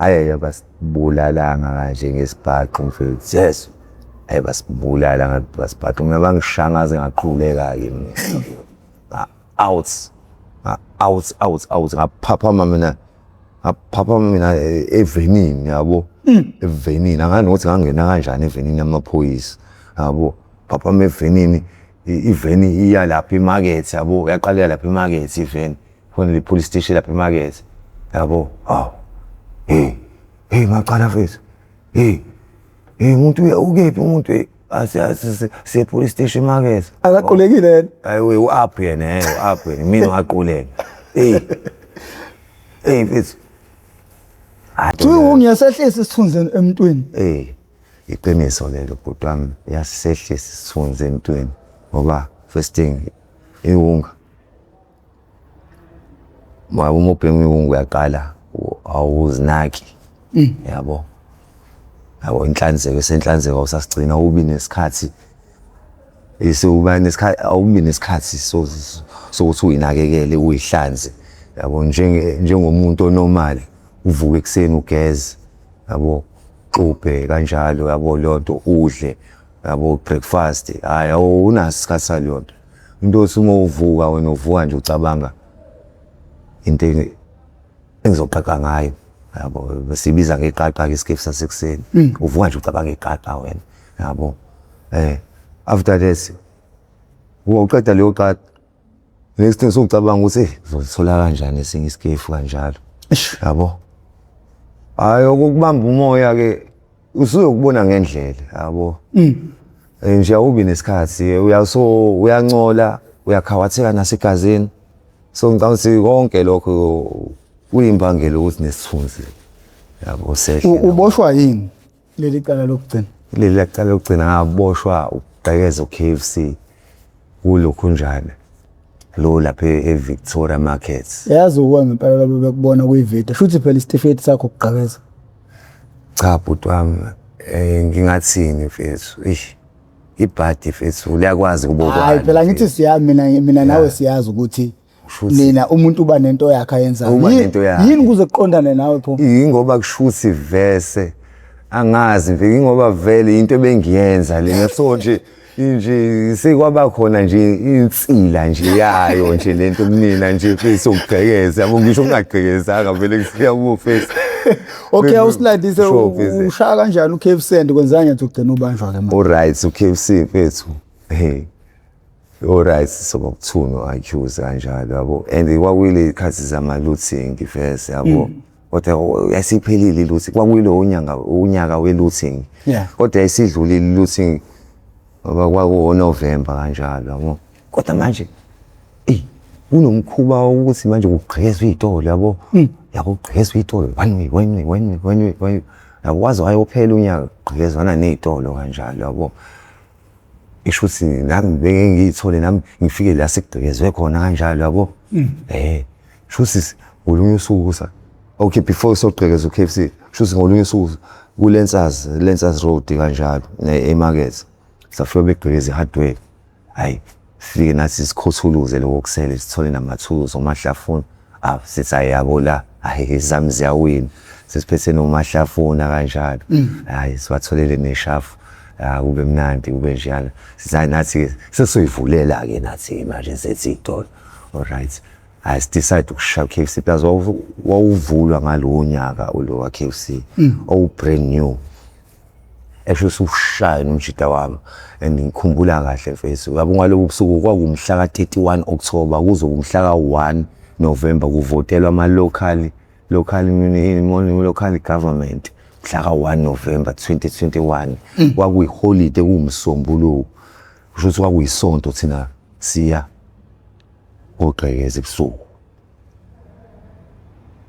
Hhayi abasibulalanga kanje ngesibhaxu mfethu. Yes. Hhayi basibulala ngesibhaxu. Mina bangishaya ngaze ngaquleka-ke mina. Out. Out, out, out. Ngaphaphama mina. Ngaphaphama mina evenini yabo. Evenini. Angazi nokuthi ngangena kanjani evenini yamaphoyisa. Yabo. Phaphama evenini. Iveni iya lapha emakethe yabo. Yaqalela lapha emakethe iveni. Khona le police station lapha emakethe. Yabo. Awu. Hey. Hey ngaqala mfethu. Hey. Hey umuntu ukephi umuntu asiye siye police station emakethe. Akaqulekile yena. Hayi we u-up yena eh u-up yena mina ngaquleka. Hey. Hey mfethu. Kuthiwa ngiyasehlisa isithunzi emntwini. Eh. Iqiniso lelo bhuti wami yasisehlisa isithunzi emntwini ngoba first thing iwunga. Uma ubhema iwunga uyaqala awuzinaki. Yabo. Yabo inhlanzeko esenhlanzeko awusasigcina ubi nesikhathi uba nesikhathi awubi nesikhathi sokuthi uyinakekele uyihlanze yabo njengomuntu onormal uvuke ekuseni ugeze yabo xubhe kanjalo yabo leyo nto udle yabo breakfast hhayi awunaso isikhathi saleyo nto. Into yokuthi uma uvuka wena uvuka nje ucabanga into engizoqaqa ngayo yabo sibiza ngeqaqa-ke isikefu sasekuseni uvuka nje ucabanga iqaqa wena yabo after that uqeda leyo qaqa next thing sewucabanga ukuthi ngizosithola kanjani esinye isikefu kanjalo yabo. Hhayi okokubamba umoya-ke usuyokubona ngendlela yabo. Nje awubi nesikhathi uyaso uyancola uyakhawatheka nasegazini. So ngicabanga ukuthi konke lokho kuyimbangela ukuthi nesithunzi yabo sehle. Uboshwa yini leli cala lokugcina? Leli cala lokugcina ngaboshwa ukugqekeza u-K_F_C kulokhunjana lo lapha e-Victoria Market. Yazi ukuba ngempela labo bekubona kwividiyo. Shuthi phela isitifiketi sakho ukugqekeza. Cha bhuti wami ngingathini mfethu eish ibhadi mfethu liyakwazi ukuba Hayi phela ngithi siya mina nawe siyazi ukuthi nina umuntu uba nento yakhe ayenzayo. Uba nento yakhe. Yini kuze kuqondane nawe pho? Yingoba kushuthi vese angazi mfethu ingoba vele into ebengiyenza lena so nje nje sekwaba khona nje insila nje yayo nje lento kumina nje mfethu ukugqekeza yabo ngisho ungagqekezanga vele kusiyabuka mfethu. Okay awusilandise ushaya kanjani u-KFC and kwenzani nje ugcina ubanjwa ke manje. Alright u-KFC mfethu. Hey. Alright soba accuse kanjalo yabo and kwakuyile ikhathi zama looting vese yabo. Kodwa yasiphelile i-looting kwakuyilo unyanga unyaka we-looting. Kodwa yayisidlulile i-looting ngoba kwakuwo November kanjalo yabo. Kodwa manje eyi kunomkhuba wokuthi manje kugqekezwa iy'tolo yabo. Yabo kugqekezwa iy'tolo one way one way one way one way one way. Yabo waze wayophela unyaka kugqekezwana ney'tolo kanjalo yabo. Isho ukuthi nami beke ngiyithole nami ngifike la sekugqekezwe khona kanjalo yabo. Shuthi ngolunye usuku sa okay before sogqekeza u-K_F_C shuthi ngolunye usuku ku-Lancers Lancers Road kanjalo emakethe safika begqekeza i-hardware. Hhayi sifike nathi sikhuthuluze lokho okusele sithole namathuluzi omahlafuna. Awu sithi hhayi yabo la hhayi ezami ziyawina sesiphethe nomahlafuna kanjalo. Hhayi sibatholele neshafu kube mnandi kube njeyana. Sithi hhayi nathi-ke sesizoyivulela-ke nathi manje sethi iy'tolo. Alright, hhayi si-decide ukushaya u-K_F_C plus wawuvulwa ngalowo nyaka lo wa-K_F_C owu-brand new. Esho usushaya nomjita wami and ngikhumbula kahle mfethu yabo ngalobo busuku kwakumhla ka-31 October kuze kumhla ka-1 November kuvotelwa ama-local local local government mhla ka-1 November 2021 kwakuyiholide kuwumsombuluko kusho ukuthi kwakuyisonto thina siya kogqekeza ebusuku.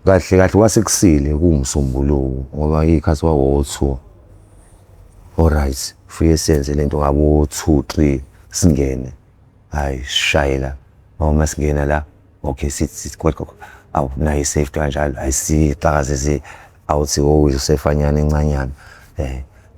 Kahle kahle kwasekusile kuwumsombuluko ngoba iy'khathi kwakuwo-two. Alright, fike siyenze lento ngabo-two three singene, hhayi sishaye la. Uma singena la, okay sithi awu nayi i-safety kanjalo, hhayi sixakaze awuthi usefanyana encanyana.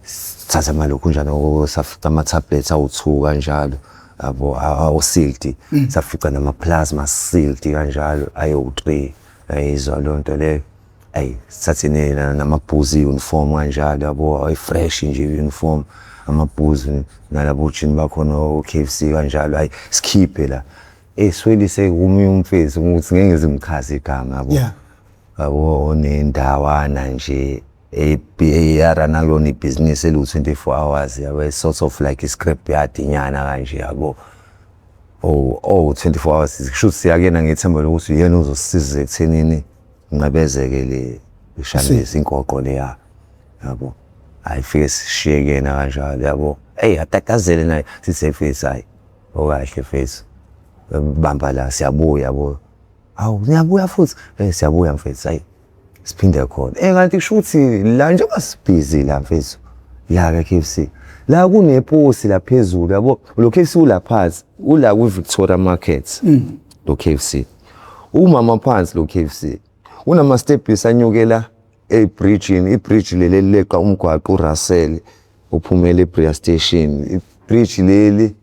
Sithathe amalokhunjana safica ama-tablets awu-two kanjalo yabo awu-sealed, safica nama-plasma sealed kanjalo ayiwu-three, uyayizwa leyo nto leyo. Ayi, sithathe namabhuzi, uniform kanjalo, yabo, ayi-fresh nje i-uniform, amabhuzi nalabo jini bakhona o-KFC kanjalo. Hayi, sikhiphe la, eswelise kumunye umfethu ukuthi ngeke ngize ngichaze igama, yabo. Yabo, onendawana nje eyarana kuyona ibhizinisi eliwu-24 hours, yabo, sort of like i-scrap yard nyana kanje, yabo. Oh, 24 hours, kusho ukuthi siyakuyena ngethemba lokuthi uyena ozosisiza ekuthenini nqabezeke le ishandisi ingoqo leya, yabo. Hayi, fike sishiye kuyena kanjalo, yabo. Eyi, atatazele naye, sithi mfethu, hayi, okahle mfethu, bamba la, siyabuya, yabo. Hawu, niyabuya futhi? Siyabuya mfethu. Hayi, siphinde khona. Kanti kusho ukuthi la njengoba sibhizi la mfethu, la ka-KFC la kuneposi la phezulu, yabo. Lo KFC ula phansi, ula kwi-Victoria Market. Lo KFC umama phansi, lo KFC unama-stepis anyukela ebridgini, ibridge leli leqa umgwaqo uRussell uphumela eBerea Station. Ibridge leli,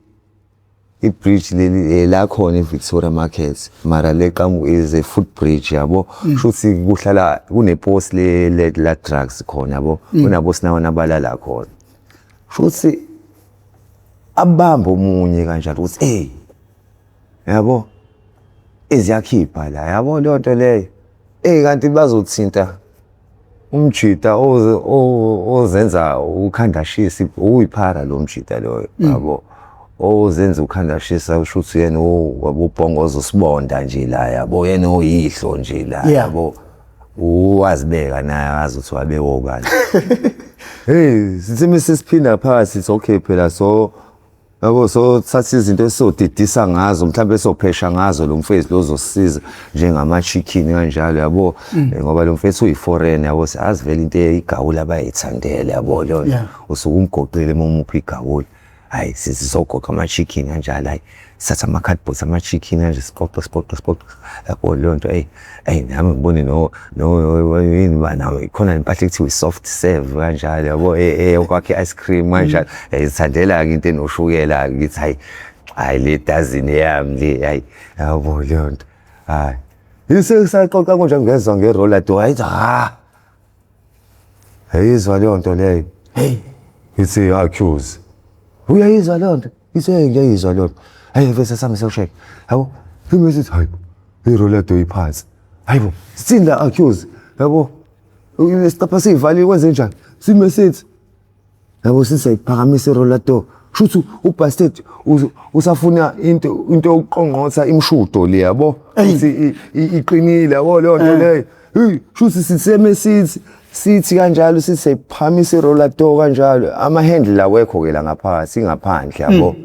ibridge leli la khona eVictoria Market, mara leqa is a foot bridge, yabo. Shuthi kuhlala kuneposi le la drugs khona, yabo, kunabo sinawana abalala khona. Shuthi abamba omunye kanjalo ukuthi hey, yabo, eziyakhipha la, yabo, leyo nto leyo. Kanti bazothinta umjita ozenza ukhandashisa, uyiphara lo mjita loyo, yabo, ozenza ukhandashisa. Usho ukuthi yena wabubhongoza usibonda nje la, yabo, yena oyihlo nje la, yabo, uwazibeka naye, azi ukuthi wabe wobani. Hey, sithi mesisiphinda phakathi, sithi okay phela, so yabo, so thatha izinto esizodidisa ngazo, mhlawumbe esophesha ngazo lo mfethu lo ozosisiza, njengama-chicken kanjalo, yabo. Ngoba lo mfethu uyi-foreign, yabo, siyazi vele into igawula abayithandele, yabo, leyo. Usuke umgoqile uma umupha igawula. Hayi, sizogoqa ama-chicken kanjalo. Hayi, sithatha ama-cardboards ama-chicken kanje, siqoqe, siqoqe, siqoqe, yabo, leyo nto. Eyi, eyi, nami ngibone no yini ba nawo khona impahla ekuthiwa i-soft serve kanjalo, yabo, okwakhe i-ice cream kanjalo. Ngithandela-ke into enoshukela-ke, ngithi hayi, hayi, le dozen eyami le, hayi, yabo, leyo nto. Hayi, isesaqoqa konje, ngezwa nge-roller door, ayithi ha, yayizwa leyo nto leyo. Hey. Ngithi accuse, uyayizwa leyo nto? Ngithi hey, ngiyayizwa leyo nto. Hayi, bese sami siyosheka, yabo, ngime sithi hayi, i-roller door iphansi. Hayibo, sithini la, accuse, yabo, isicapha siyivaliwe, kwenze njani? Sime sithi, yabo, sisayiphakamisa i-roller door, shuthi ubastard usafuna into yokuqongqotha imshudo le, yabo, ukuthi iqinile, yabo, leyo nto leyo. Hey, shuthi siseme sithi kanjalo, sithi sayiphakamisa i-roller door kanjalo, ama-handle awekho ke la ngaphakathi, ingaphandle, yabo.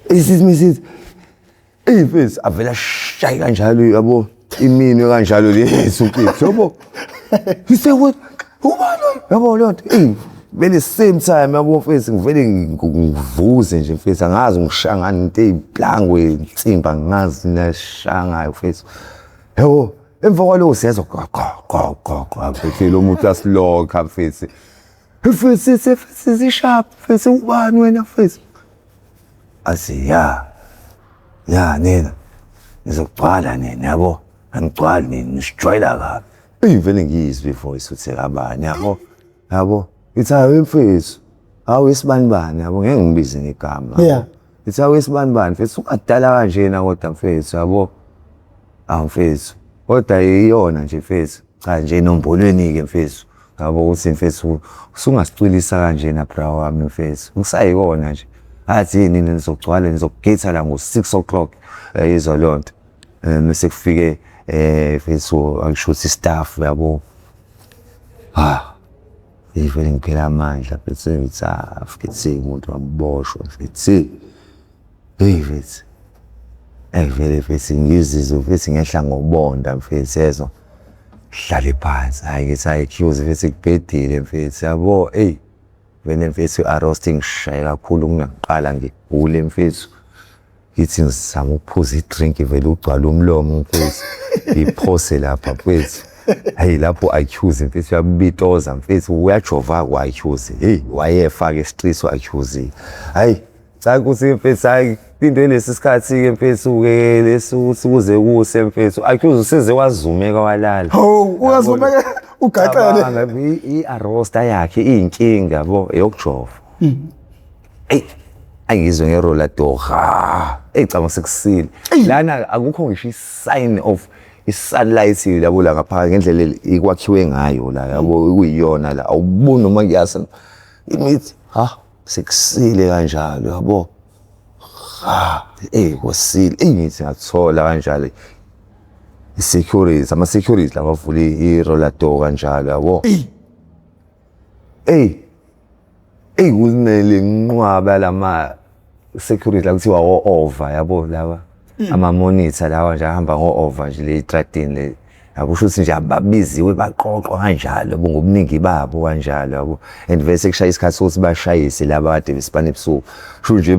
Isithi sithi eyi mfethu, avela shayi kanjalo, yabo, iminwe kanjalo le mfethu, yabo. He said, what, ubani, yabo, leyo nto. Eyi, vele same time, yabo mfethu, ngivele ngivuze nje mfethu, angazi ngishaya ngani into eyiplangwe insimbi, angazi nashaya ngayo mfethu, yabo. Emva kwaloko siyezwa go go go go, mfethu, lo muntu asilokha mfethu, mfethu, sisharp mfethu, ubani wena mfethu? Athi ya ya, nina nizokugcwala nina, yabo, angigcwali nina, nisijwayela kabi. Eyi, vele ngiyizwe ivoice ukuthi kabani, yabo, yabo. Ithi hayi mfethu, hawu isibani bani, yabo, ngeke ngibize ngegama. Ithi hawu isibani bani mfethu, ungadala kanjena kodwa mfethu, yabo. Awu mfethu, kodwa iyona nje mfethu, cha nje enombolweni-ke mfethu, yabo, ukuthi mfethu usungasicwilisa kanjena bra wami mfethu, ngisayikona nje. Athi yini, nizogcwala, nizokugitha la ngo-6 o'clock, yayizwa leyo nto. Mese kufike mfethu, angisho ukuthi staff, yabo. Ah, vele ngiphela amandla mfethu, ngithi ah, mfethu, umuntu waboshwa mfethu. Hey mfethu. Ey vele mfethu, ngizizwe mfethu ngehla ngobonda mfethu, yezwa. Hlale phansi, hayi, ngithi hayi excuse mfethu, kubhedile mfethu, yabo. Ey vele mfethu, i-arrest ingishaye kakhulu kunakuqala, ngigule mfethu. Ngithi ngizama ukuphuza i-drink, vele ugcwala umlomo mfethu, ngiphose lapha mfethu. Hey, lapho accuse mfethu uyabitoza mfethu, uyajova kwa-accuse. Hey, wayefa-ke street u-accuse. Hayi. Cha kuthi mfethu, hayi, into lesi sikhathi-ke mfethu-ke lesi ukuthi kuze kuse mfethu, accuse usize wazumeka walala. Hawu, uyazumeka ugaxele. Cabanga, i-arosta yakhe iyinkinga yabo eyokujova. Eyi, angizwe nge-roller door, ha, eyi, cabanga sekusile lana, akukho ngisho i-sign of i-sunlight yabo la ngaphakathi ngendlela ikwakhiwe ngayo la yabo, kuyiyona la awuboni noma kuyasa imithi, ha, sekusile kanjalo yabo, ha, eh, kusile, eyi, ngithi ngathola kanjalo i-security, ama-security laba avula i-roller door kanjalo yabo. Eyi, eyi, kunele nqwaba lama security la kuthiwa o-over yabo, laba ama-monitor lawa nje ahamba ngo-over nje le estradini le yabo, kusho ukuthi nje ababiziwe baqoqwa kanjalo yabo ngobuningi babo kanjalo yabo, and vese kushaya isikhathi sokuthi bashayise laba kade besipana ebusuku, kusho nje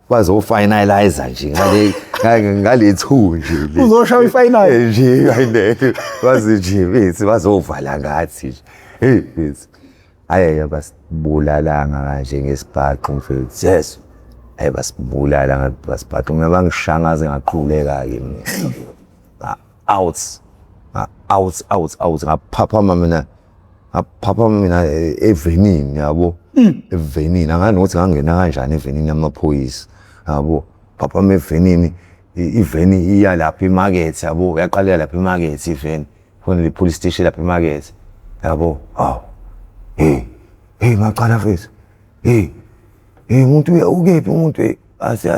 bazo-finalize nje ngale 2 nje le. Uzoshaya i-final. Eh, nje kayine bazi nje bethi bazovala ngathi nje, hey bethi hayi, abasibulalanga kanje ngesibhaxu mfethu, yes, hayi, basibulala ngesibhaxu. Mina bangishaya ngaze ngaquleka-ke mina, out, out, out, out, ngaphaphama mina, ngaphaphama mina evenini yabo, evenini angani ukuthi ngangena kanjani evenini yamaphoyisa yabo, phaphama evenini, iveni iya lapha emakethe yabo, yaqalela lapha emakethe iveni, khona le police station lapha emakethe yabo. Hawu, hey, hey, Macala mfethu, hey, hey, umuntu ukephi umuntu? Hey, asi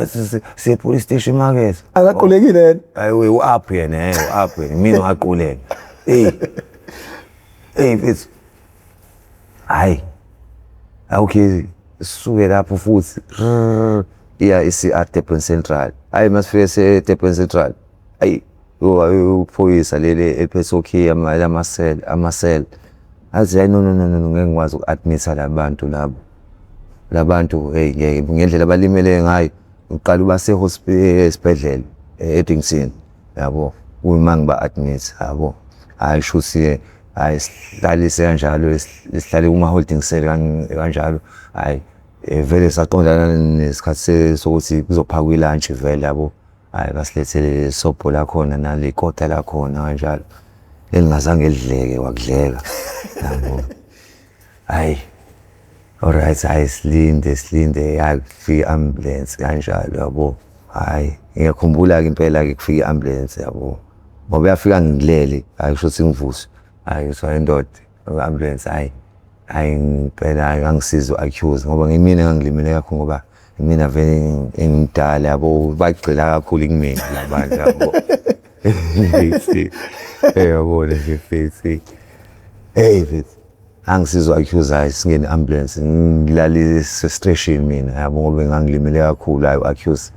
siye police station emakethe. Akaqulekile yena? Hayi, u-up yena, u-up yena, mina ngaquleka. Hey, hey mfethu, hayi, okay, sisuke lapho futhi rrrr, iya i-CR Durban Central. Hayi, masifike se Durban Central, ayi, uphoyisa leli eliphethe okhiye ama-cell, ama-cell athi, hayi, no, no, no, no, ngeke ngikwazi uku-admit-a labantu labo, labantu, hey, ngeke, ngendlela abalimele ngayo, uqala ubase esibhedlela e-Addington yabo, uma ngiba-admit yabo. Hhayi, shuthi hhayi, sihlalise kanjalo, sihlale kuma-holding cell kanjalo. Hhayi, vele saqondana nesikhathi sokuthi kuzophakwa i-lunch vele yabo. Hhayi, basilethele sobho lakhona nale kota lakhona kanjalo, elingazange lidleke wakudleka yabo. Hhayi, alright, hhayi, silinde, silinde, hhayi, kufika i-ambulance kanjalo yabo. Hhayi, ngiyakhumbula-ke impela-ke kufika i-ambulance yabo, ngoba yafika ngilele, hhayi, kusho ukuthi ngivuswe, hhayi, kuthiwa indoda i-ambulance. Hhayi, hhayi, ngempela, hhayi, ngangisiza u-accuse ngoba ngimina engangilimele kakhulu, ngoba imina vele engimdala yabo, bagxila kakhulu kumina labantu yabo. Yabo le mfethu, hey mfethu, angisizwa accuse, hayi, singene ambulance, ngilale station mina yabo, ngoba ngangilimele kakhulu. Hayi, u-accuse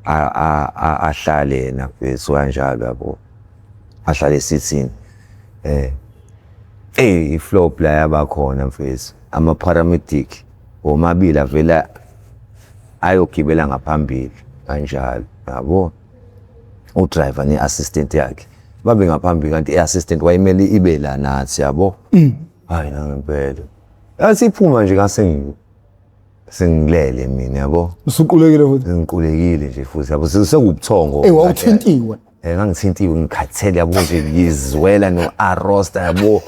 ahlale yena mfethu kanjalo yabo, ahlale esithini. Eh, i-flop la yabakhona mfethu, ama-paramedic womabili avela ayogibela ngaphambili kanjalo yabo, u-driver ne-assistant yakhe babe ngaphambili, kanti i-assistant wayemele ibe la nathi yabo. Hayi, nangempela yathi iphuma nje ngase sengilele mina yabo. Usuqulekile futhi? Ngiqulekile nje futhi yabo, sekubuthongo. Eh, wawuthintiwe? Eh, ngangithintiwe, ngikhathele yabo nje, ngizwela no-arosta yabo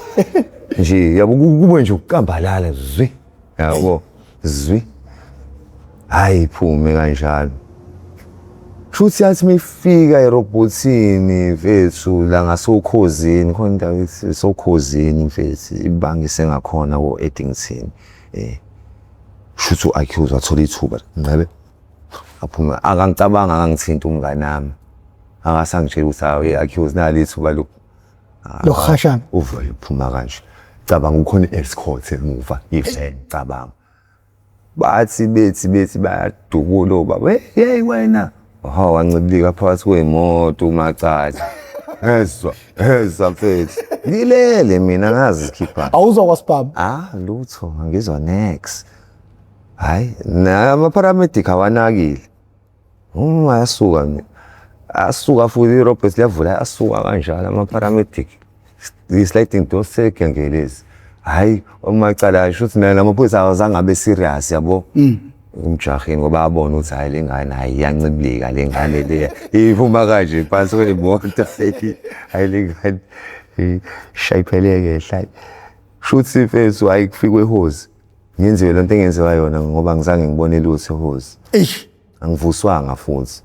nje yabo, kube nje ukukambalala zwi yabo zwi. Hayi, iphume kanjalo. Shuthi yathi mayifika erobhothini mfethu la ngasokhozini, khona indawo ethi sokhozini mfethu, ibangise ngakhona ko-Addington, shuthi u-accuse wathola ithuba ngqebe aphuma, akangicabanga, akangithinta umngani nami, akasangitshela ukuthi hawu, accuse, nali ithuba lokhu Lokuhashana. Uvele uphuma kanje, cabanga ukhona i-escort emuva, i-van, cabanga bathi bethi bayadubula obaba, hey, hey wena, ha, wancibilika phakathi kwey'moto uMacala, ezwa ezwa mfethu, ngilele mina ngazi khipha. Awuzwa kwasibhamu? Ah, lutho, angizwa nex. Hayi, nama-paramedic awanakile, uma asuka mina asuka futhi i-robot liyavula, asuka kanjalo ama-paramedic, i-sliding door segengelezi. Hhayi, uMacala, sho ukuthi naye namaphoyisa awazange abe serious yabo. Umjahini ngoba abona ukuthi hayi le ngane, hayi iyancibilika le ngane le, iphuma kanje phansi kwey'moto, hayi le ngane shayipheleke hlale. Shuthi mfethu, hayi kufikwe ehozi, ngenziwe lento engenziwa yona ngoba ngizange ngibone lutho ehozi. Eish. Angivuswanga futhi,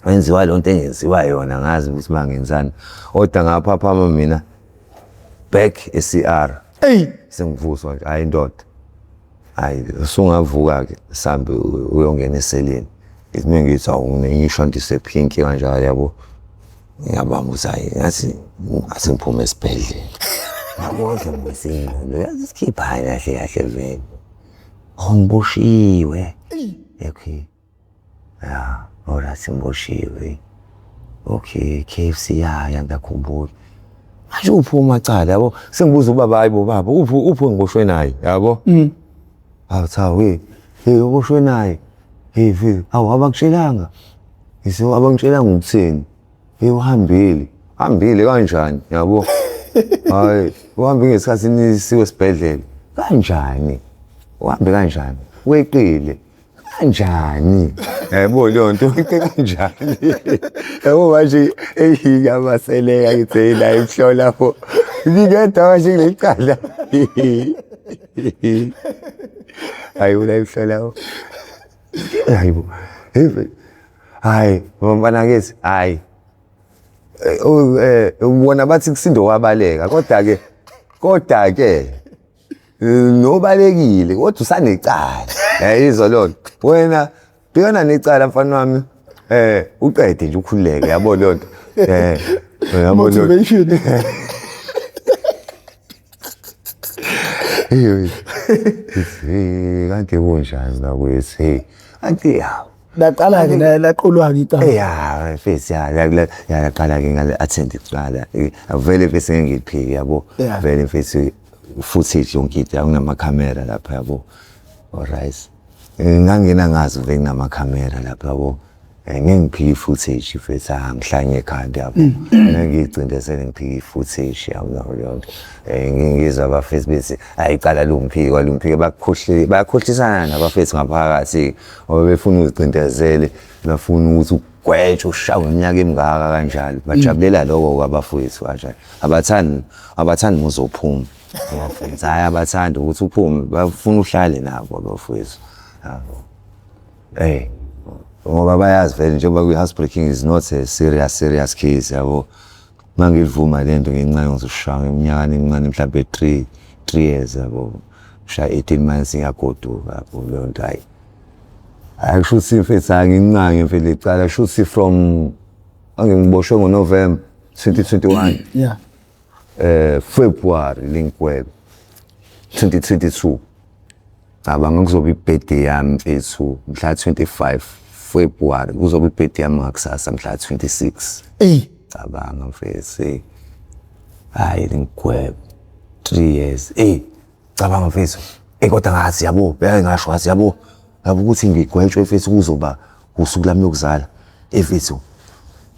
wenziwa lonto engenziwa yona, ngazi ukuthi bangenzani, kodwa ngaphaphama mina back e-CR. Ey. Sengivuswa nje, hayi indoda, hayi usungavuka-ke, sambe uyongena eseleni. Ngithi mina, ngithi awu ngisho ndisephinki kanjalo, yabo. Ngiyabamba ukuthi hayi ngathi ngase ngiphume esibhedlela, yabo, ngisengqondo yazi isikhipha kahle kahle vele. Oh, ngiboshiwe. Okay, ya, alright, ngiboshiwe. Okay, KFC, ya, ngiyakhumbula manje uphi umacala, yabo. Sengibuza ubaba, hayi bo baba, uphi, uphi engiboshwe naye, yabo? Hawu cha, we, hey, uboshwe naye, hey vi, awu abakutshelanga? Ngise abangitshelanga ukuthini? Hey, uhambile, hambile kanjani, yabo? Hayi, uhambe ngesikhathi nisiwe esibhedlela kanjani? Uhambe kanjani? Weqile kanjani? Yabo leyo nto, weqe kanjani, yabo? Manje eyi ngiyabaseleka, ngithi la imhlola lapho ngingedwa manje kuleli cala. Hayi, ula imhlola, hayi bo, hayi mfana kithi, hayi ubona bathi kusindo wabaleka, kodwa ke nobalekile kodwa usanecala, yayizwa lona wena, bhekana necala mfana wami, uqede nje ukhululeke, yabo leyo nto, yabo. Motivation. Hey, kanti kunjani bakwethu? Hey, kanti ya. Laqala-ke, laqulwa-ke icala. Ya mfethu, ya, yaqala ke ngale attend kuqala. Vele mfethu ngeke ngiphike, yabo. Vele mfethu, footage yonke into, akunamakhamera lapha, yabo. Alright, ngangena ngazi vele kunamakhamera lapha, yabo. Ngeke ngiphike i-footage mfethu, angihlanye ekhanda, yabo. Ngeke ngiyicindezele ngiphike i-footage, yabo leyo nto. Ngizwa abafethu bethi hayi icala lumphiko lumphiko, bakhohle, bayakhohlisana nabafethu ngaphakathi ngoba befuna uzicindezele, bafuna ukuthi ugwetshwe ushawe iminyaka emingaka kanjalo. Bajabulela lokho kwabafowethu kanjalo. Abathandi, abathandi muzophuma abafowethu, hhayi abathandi ukuthi uphume, bafuna uhlale nabo abafowethu, yabo. Ngoba bayazi vele njengoba kwi-house breaking is not a serious serious case, yabo. Mangivuma lento ngenxa ngizoshaya iminyaka emincane, mhlambe 3 years, yabo, shaya 18 months, ngiyagoduka, yabo leyo nto. Hayi hayi, kusho ukuthi mfethu angincange mfethu lecala, kusho ukuthi from angiboshwe ngoNovember 2021, February lingigwebe 2022. Cabanga, kuzoba i-birthday yami mfethu mhla 25 February, kuzoba i-birthday yami ngakusasa mhla 26. Ey. Cabanga mfethu, hayi lingigwebe 3 years. Cabanga mfethu, kodwa ngathi yabo, beke ngasho ngathi yabo, yabo ukuthi ngigwetshwe mfethu kuzoba usuku lami lokuzala mfethu.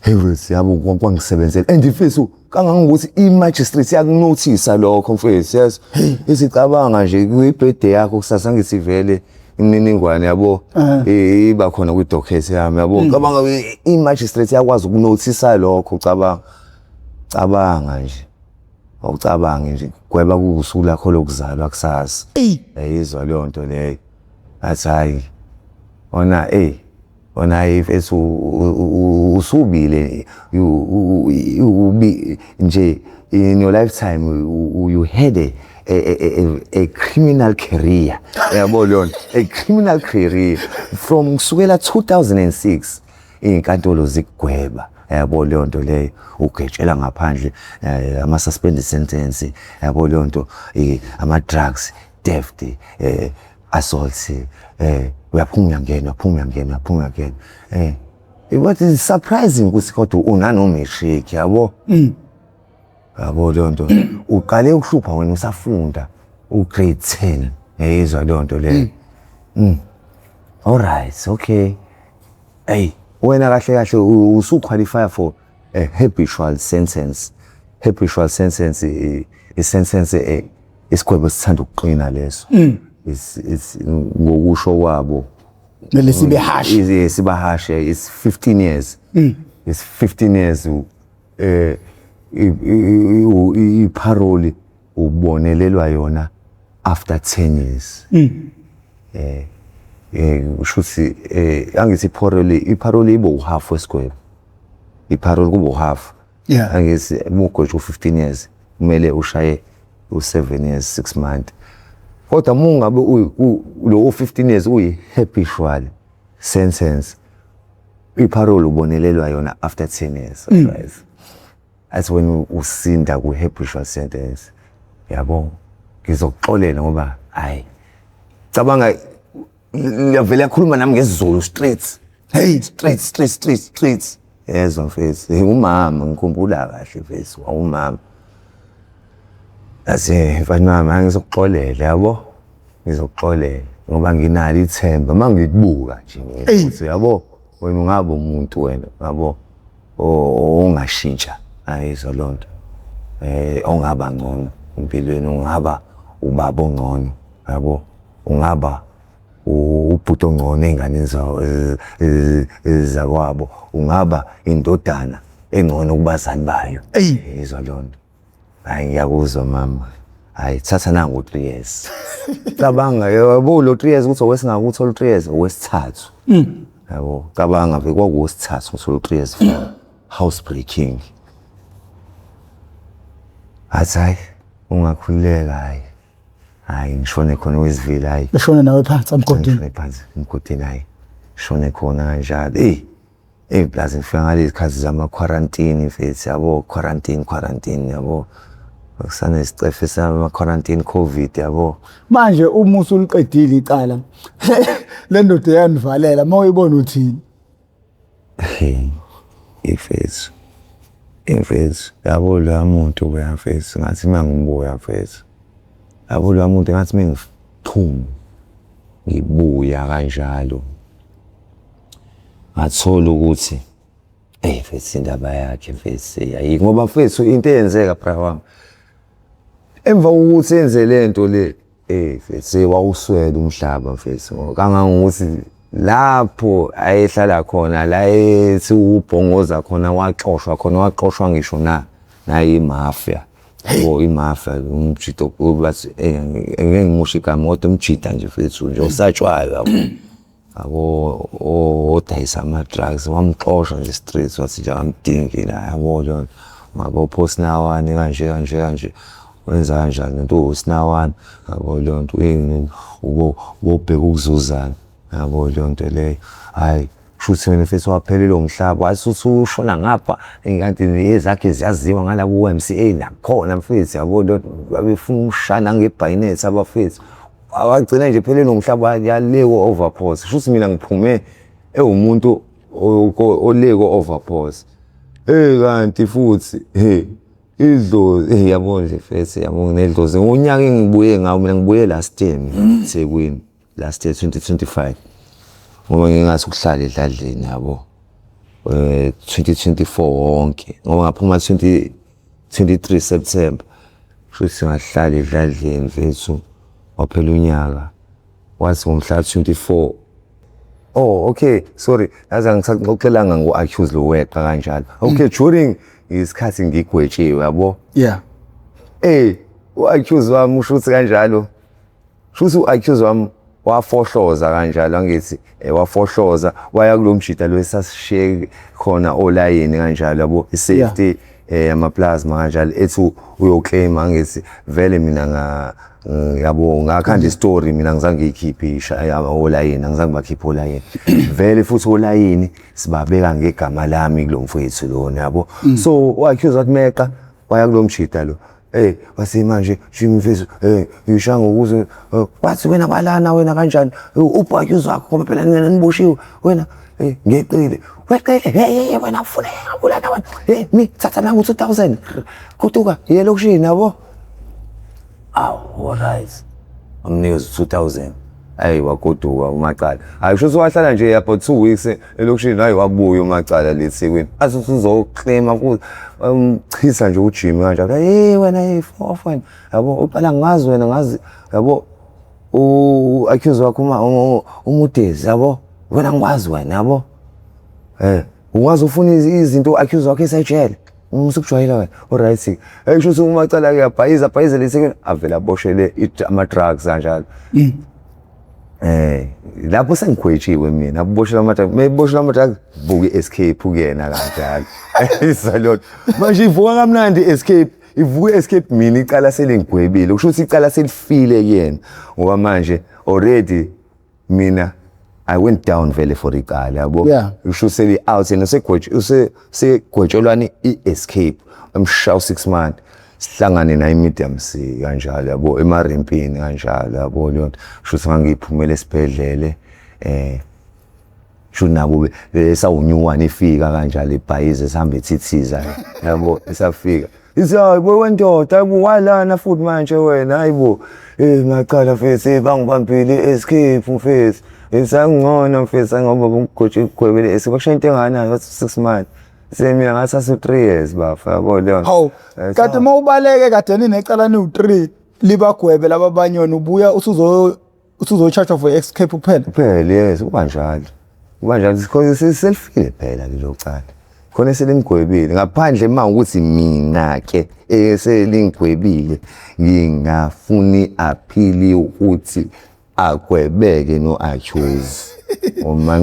Hey mfethu, yabo, kwangisebenzela and mfethu kangangokuthi i-magistrate yakunothisa lokho mfethu, yes, isicabanga nje kwi-birthday yakho kusasa, ngithi vele imininingwane, yabo, iba khona kwi-docket yami, yabo. Cabanga, i-magistrate yakwazi ukunothisa lokho, cabanga, cabanga nje, awucabange nje gweba kuwusuku lakho lokuzalwa kusasa. Ey. Yayizwa leyo nto leyo, athi hayi ona, ona hayi mfethu, usubile ubi nje in your lifetime, you had a criminal career, yabo leyo nto, a criminal career from kusukela 2006, iy'nkantolo zikugweba, yabo leyo nto leyo, ugetshela ngaphandle, ama-suspended sentence, yabo leyo nto, ama-drugs, theft, assault, uyaphuma uyangena, uyaphuma uyangena, uyaphuma uyangena. What is surprising ukuthi kodwa unano-matric, yabo, yabo leyo nto. Uqale ukuhlupha wena usafunda u-grade 10, yayizwa leyo nto leyo. Alright, okay. Hey, wena kahle kahle usu-qualify for a habitual sentence. Habitual sentence, i-sentence, isigwebo sithanda ukuqina leso. It's ngokusho kwabo Kumele sibe harsh. Siba harsh, it's 15 years. It's 15 years, i-parole ubonelelwa yona after 10 years. Kusho ukuthi angithi i-parole ibo uhalf wesigwebo, i-parole kuba uhalf. Angithi uma ugwetshwa u-15 years, kumele ushaye u-7 years 6 months, kodwa uma ungabe lo 15 years uyi-habitual sentence, i-parole ubonelelwa yona after 10 years, right? That's when usinda ku-habitual sentence, yabo. Ngizokuxolela ngoba hayi, cabanga, vele yakhuluma nami ngesiZulu straight. Hey. Straight, straight, straight, straight, yezwa mfethu. Umama, ngikhumbula kahle mfethu, wawumama athi, "Mfana wami, ngizokuxolela, yabo, ngizokuxolela ngoba nginalo ithemba uma ngikubuka nje mina ukuthi, yabo, wena ungaba umuntu, wena yabo ongashintsha, ayizwa lonto, ongaba ngcono empilweni, ungaba ubaba ongcono, yabo, ungaba ubhuti ongcono ey'nganeni zakwabo, ungaba indodana engcono kubazali bayo." Yizwa lonto. "Hayi, ngiyakuzwa mama. Hayi, thatha nangu 3 years." Cabanga, yabo, lo 3 years ukuthi owesingakuthola 3 years owesithathu, yabo. Cabanga vele, kwakuwesithathu ngithola 3 years for house breaking. Athi, "Hayi, ungakhululeka." Hayi, hayi, ngishone khona wezivile, hayi. Beshone nawe phansi emgodini. Ngishone phansi emgodini, hayi, shone khona kanjalo. Eyi, plus ngifika ngalezi khathi zama-quarantine mfethu, yabo, quarantine, quarantine, yabo, kusanesicefe sama-quarantine, COVID, yabo. Manje uma usuliqedile icala, le ndoda yanivalela, uma uyibona uthini? Hey, ifethu, imfethu, yabo, loya muntu loya mfethu, ngathi uma ngibuya mfethu, yabo, loya muntu, ngathi mengiphuma ngibuya kanjalo, ngathola ukuthi, eyi mfethu, indaba yakhe mfethu ayikho, ngoba mfethu into eyenzeka, bra wami, emva kokuthi enze lento le, mfethu, wawuswele umhlaba mfethu, kangangokuthi lapho ayehlala khona, la ethi ubhongoza khona, waxoshwa khona, waxoshwa ngisho na nayi imafia, yabo, imafia, umjito bathi, ngeke ngimusho igama, kodwa umjida nje mfethu nje osatshwayo, yabo, yabo, odayisa ama-drugs, wamxosha nje straight, wathi nje akamdingi la, yabo, lo ngabopha osinawane kanje kanje kanje, wenza kanjani lento usinawane, yabo, leyo nto ubobheka ukuzuzana, yabo, leyo nto leyo. Hhayi, kushuthi wena mfethu waphelelwa umhlaba, wathi usushona ngapha, kanti ezakhe ziyaziwa ngala ku-YMCA nakhona mfethu, yabo, babefuna umshana ngebhayinethi abafethu, wagcina nje phelelwe umhlaba, yale ko-Overport. Kushuthi mina ngiphume ewumuntu ole ko-Overport. Hey, kanti futhi, hey, idlozi, hey, yabo nje mfethu, yabo, nedlozi ngonyaka engibuye ngawo mina, ngibuye last year mina eThekwini, last year 2025, ngoba ngingathi ukuhlala edladleni, yabo, 2024 wonke, ngoba ngaphuma 2023 September, futhi ngahlala edladleni mfethu, waphela unyaka, wathi ngomhla 24. Oh okay, sorry, yazi angisaxoxelanga ngo-accuse lo weqa kanjalo. Okay, during isikhathi ngigwetshiwe, yabo, u-accuse wami, usho ukuthi kanjalo, shuthi u-accuse wami wafohloza kanjalo, angithi, wafohloza waya kulo mjida lo esasishiye khona olayini kanjalo, yabo, i-safety yama-plasma kanjalo, ethi uyoclaim, angithi vele mina nga yabo ngakhanda istory mina, ngizange ngiyikhiphe olayini, angizange bakhiphe olayini vele, futhi olayini sibabeka ngegama lami kulo mfowethu lona, yabo. So u-accuse wathi meqa waya kulo mjida lo, wase manje Jimmy mfethu, ngishaya ngokuthi, wathi, "Wena kwalana, wena kanjani ubhakuse wakho, ngoba phela nina niboshiwe, wena ngeqile, weqile, hey, hey, wena ufuna ngabulala wena, hey, mi thatha nangu 2000, kutuka iye elokishini," yabo. Awu, alright, amnikeza 2000, hayi, wagoduka uMacala. Hayi, kusho ukuthi wahlala nje about 2 weeks elokishini, hayi, wabuya uMacala le eThekwini, athi usuzoclaima futhi, umchitha nje uJimmy kanjalo, "Hey wena, hey, fof wena, yabo, uqala ngazi wena, ngazi," yabo. U-accuse wakho uma umudezi, yabo, wena ngikwazi wena, yabo, ukwazi ufuna izinto u-accuse wakho esejele, usukujwayela wena. Alright, kusho ukuthi uMacala ke abhayiza, abhayize lesi, avela aboshele ama-drugs kanjalo. Lapho sengigwetshiwe mina, aboshela ama-drugs, meboshela ama-drugs, vuka i-escape kuyena kanjalo. Isalot manje ivuka kamnandi i-escape, ivuka i-escape, mina icala selingigwebile, kusho ukuthi icala selifile kuyena, ngoba manje already mina I went down vele for icala, yabo. Kusho seli out yena, segwetshwe, segwetshelwani i-escape, emshaya 6 months, sihlangane naye medium C kanjalo, yabo, emarempini kanjalo, yabo. Leyo nto kusho ukuthi ngangiphumela esibhedlele, sho nabo besawunyuwana ifika kanjalo, ibhayize, sihambe ethithiza, yabo, isafika ithi, "Hayi bo, wendoda, hayibo, walana futhi manje wena, hayibo, ngacala mfethu, bangibambile escape mfethu." Isangcono mfethu ngoba bungigwetshe igwebele esibashaya into enganani, wathi 6 months, semina ngathatha 3 years bafa, yabo leyo. Hawu, kade mawubaleke kade ninecala niwu-3, libagwebe laba abanye, wena ubuya usuzo-charge for escape kuphela? Kuphela, yes, kuba njalo, kuba njalo, because selifile phela lelo cala khona selimgwebile, ngaphandle uma ukuthi mina ke eselingigwebile ngingafuni aphili ukuthi agwebeke no-accuse uma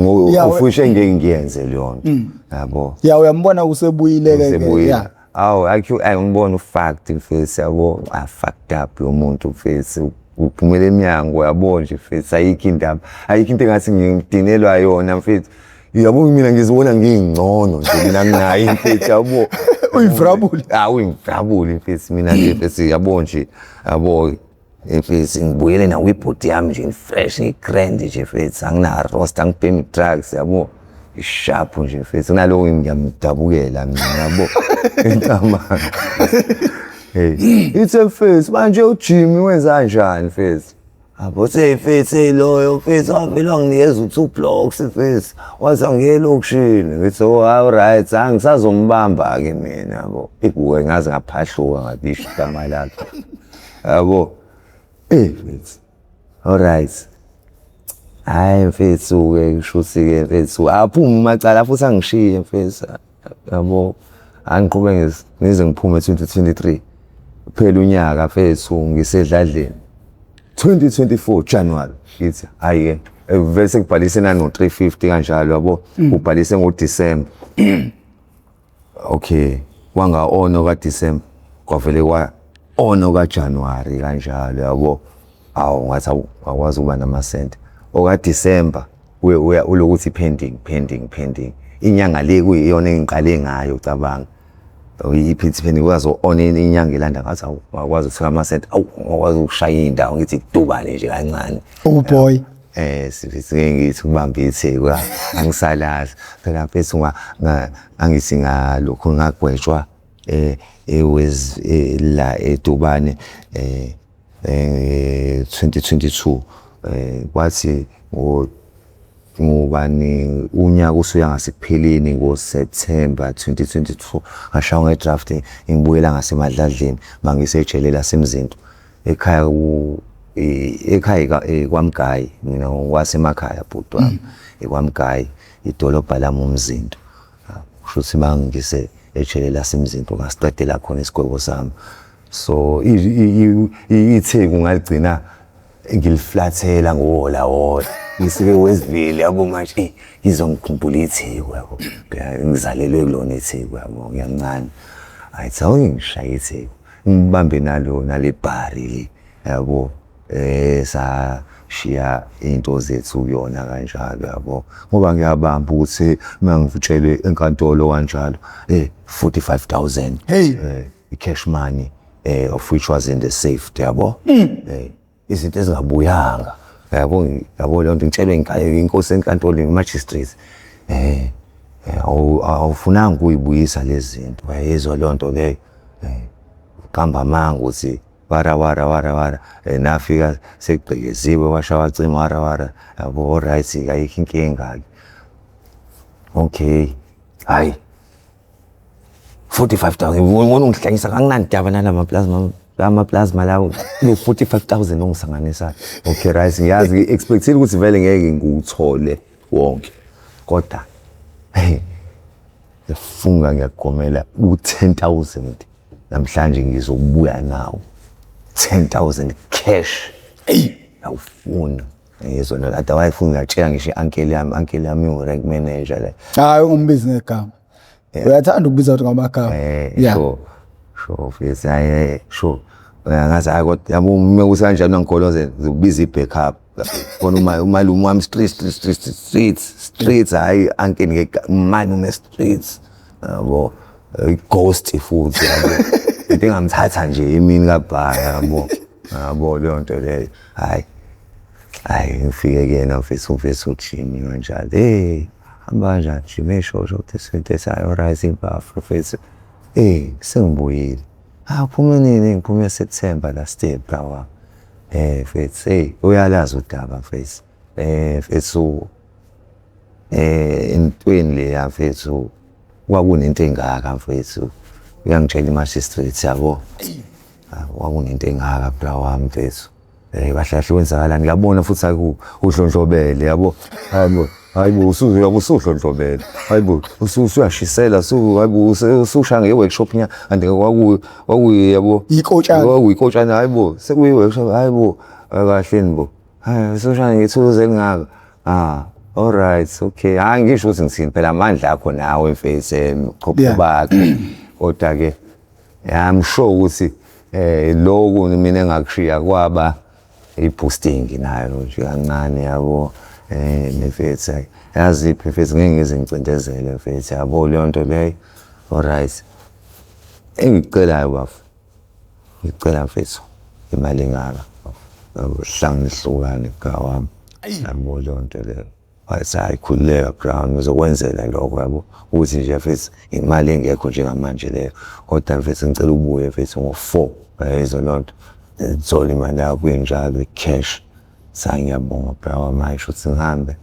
ufushe, ngeke ngiyenze leyo nto, yabo. Ya, uyambona usebuyile ke. Usebuyile. Awu, akhu angibona u-fucked mfethu, yabo, ah, fucked up lo muntu mfethu, uphumela emnyango, yabo nje mfethu, ayikho indaba, ayikho into engathi ngidinelwa yona mfethu, yabo. Mina ngizibona ngingcono nje mina nginayo mfethu, yabo. Uyivrabule. Ah, uyivrabule mfethu, mina nje mfethu, yabo nje, yabo mfethu, ngibuyele nakwibhodi yami nje, fresh, ngi-grand nje mfethu, angina-roster, angibhemi drugs, yabo, sharp nje mfethu. Kunaloko ngiyamdabukela mina, yabo, ngicabanga, hey, ithe mfethu, manje uJimmy wenza kanjani mfethu? Abo mfethu, loyo mfethu wavele wanginikeza u-two blocks mfethu, wathi angiye elokishini. Ngithi, "Oh, all right, angisazombamba-ke mina," yabo. Ibuke ngaze ngaphahluka, ngabisho igama lakhe, yabo. Mfethu, all right, hhayi mfethu-ke, kusho ukuthi-ke mfethu aphume uMacala futhi angishiye mfethu, yabo. Angiqhubeke ngize ngiphume 2023, kuphela unyaka mfethu ngisedladleni. 2024 January ngithi hayi ke, vele sekubhalise nano 350 kanjalo, yabo, ubhalise ngoDecember. Okay, wanga ono ka December, kwavele kwa ono ka January kanjalo, yabo. Awu, ngathi awu, akwazi ukuba namasente oka December, uya ulokuthi pending, pending, pending, inyanga le kuyiyona engiqale ngayo, cabanga, iphithi pending, kwazo on inyanga elanda, ngathi awu, wakwazi ukuthola amasente, awu, ngakwazi ukushaya indawo, ngithi dubane nje kancane. Oh boy. Sifike ngithi kubamba itheku, angisalazi phela mfethu, angithi ngalokho ngagwetshwa ewez la eDubane 2022, kwathi ngo ngubani unyaka usuya ngasekupheleni, ngo-September 2022 ngashawa nge-draft, ngibuyela ngasemadladleni, mangisejele laseMzinto ekhaya, ekhaya kwaMgayi, mina ngokwasemakhaya bhuti wami, eKwaMgayi, idolobha lami uMzinto. Kusho ukuthi mangise ejele laseMzinto ngasiqedela khona isigwebo sami, so itheku ngaligcina ngiliflathela ngowola wola ngisuke Westville, yabo. Manje izongikhumbula itheku, yabo, ngizalelwe kulona itheku, yabo, ngiyancane, ayithi awungishaya itheku, ngibambe nalo nale bhari le, yabo, sashiya into zethu kuyona kanjalo, yabo, ngoba ngiyabamba ukuthi mangitshelwe enkantolo kanjalo 45,000. Hey. I-cash money, of which was in the safe, yabo, izinto ezingabuyanga, yabo, yabo, leyo nto ngitshelwe inkosi enkantolo, magistrate, awufunanga ukuyibuyisa lezi zinto, uyayizwa leyo nto leyo, uqamba amanga ukuthi wara wara wara wara, nafika sekugqekeziwe, washa wacima, wara wara, yabo. Alright, ayikho inkinga ke, okay, hayi, 45,000 ubona ungihlanyisa, anginandaba nalama plasma. Lama plasma lawo no 45,000 ongisanganisayo. Okay, right, ngiyazi ngi-expectile ukuthi vele ngeke ngiwuthole wonke. Kodwa hey, ngifunga ngiyagomela u-10,000 namhlanje ngizobuya nawo. 10,000 cash. Ey. Awufuna. Yezwa lo otherwise futhi ngiyatshela ngisho i-uncle yami, uncle yami iwu-rank manager le. Hayi, ungumbizi ngegama. Uyathanda ukubiza ukuthi ngamagama. Sure. Sure, mfethu, hayi, sure. Ngathi hayi kodwa yabo uma kusanjani ungigoloze ngizokubiza i-backup. Khona uma umalume wami street street street street street, hayi uncle malume street. Yabo, i-ghost futhi yabo. Into engamthatha nje emini kabhaka yabo. Yabo leyo nto leyo. Hayi. Hayi, ngifike kuyena mfethu, mfethu ujimi kanjalo. Hey, hamba kanjani jimi, sho sho this hayi, alright bafo mfethu. Eh, sengibuyile. Ah, uphume nini? Ngiphume September last year, bra wami. Mfethu, hey, uyalazi udaba mfethu. Mfethu, entweni leya mfethu kwakunento engaka mfethu. Uyangitshela i-magistrate yabo. Kwakunento engaka bra wami mfethu. Kahle kahle kwenzakalani? Ngiyabona futhi aku udlondlobele yabo. Hayibo, hayibo, usuyabe usudlondlobele. Hayibo, usuyashisela, su hayibo, usushaya nge-workshop nya and kwaku yabo. Ikotshana. Kwakuyikotshana, hayibo, sekuyi workshop, hayibo, kahleni bo. Hayi, usushaya ngethuluzi elingaka. Ah, all right, okay. Hayi, ngisho ukuthi ngithini phela, amandla akho nawe mfethu, qhopho bakhe. Kodwa ke I'm sure ukuthi lokhu mina engakushiya kwaba i-boosting nayo nje kancane yabo. Mfethu, yazi mfethu, ngeke ngize ngicindezele mfethu yabo leyo nto leyo. All right. Engikucelayo bafo, ngicela mfethu imali engaka. Hlangana ihlukane bra wami. Yabo leyo nto leyo. Wathi hayi, khululeka bra, ngizokwenzela lokho yabo. Ukuthi nje mfethu imali engekho njengamanje leyo. Kodwa mfethu ngicela ubuye mfethu ngo-4, uyayizwa leyo nto. Ngithole imali yakho injalo i-cash. Cha, ngiyabonga bra wami, hhayi shuthi ngihambe.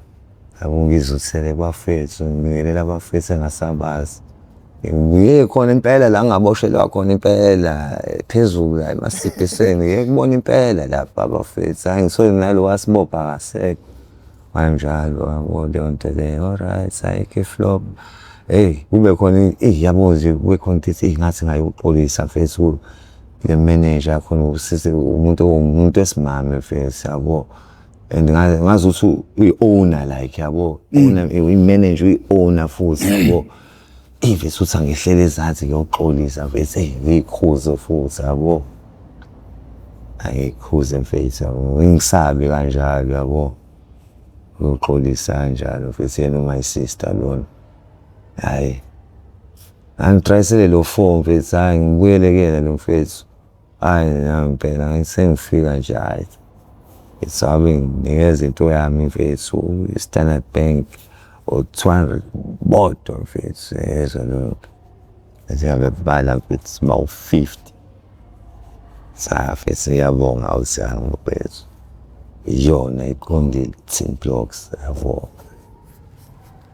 Yabo, ngizuthele bafethu, ngibingelela abafethu engasabazi. Ngiye khona impela la ngingaboshelwa khona impela phezulu la emasibhiseni, ngiye kubona impela lapha abafethu. Hhayi, ngithole nalo wasibopha akasekho. Kanjalo yabo leyo nto leyo, alright, ayikho i-flop. Hey, kube khona, eyi yabo nje, kube khona into ethi ngathi ngayoxolisa mfethu le manager khona usisi, umuntu wesimame mfethu yabo. And ngazi ukuthi uyi-owner like yabo, owner, uyi-manager, uyi-owner futhi yabo. Eyi mfethu uthi angihlele ezansi ngiyoxolisa mfethu, eyi ngiyikhuze futhi yabo. Angiyikhuze mfethu yabo, ngingisabi kanjalo yabo. Ngiyoxolisa kanjalo mfethu, yena my sister lona. Hhayi, angitrayisele lo four mfethu, hhayi ngibuyele kuyena lo mfethu. Hhayi nangempela sengifika nje, hhayi ngisabe nginikeza into yami mfethu, i-Standard Bank o-200 bodwa mfethu, yezwa leyo nto. Njengabe kubala mfethu bawu-50. Cha mfethu, ngiyabonga awuzange mfethu. Iyona iqondile 10 blocks yabo.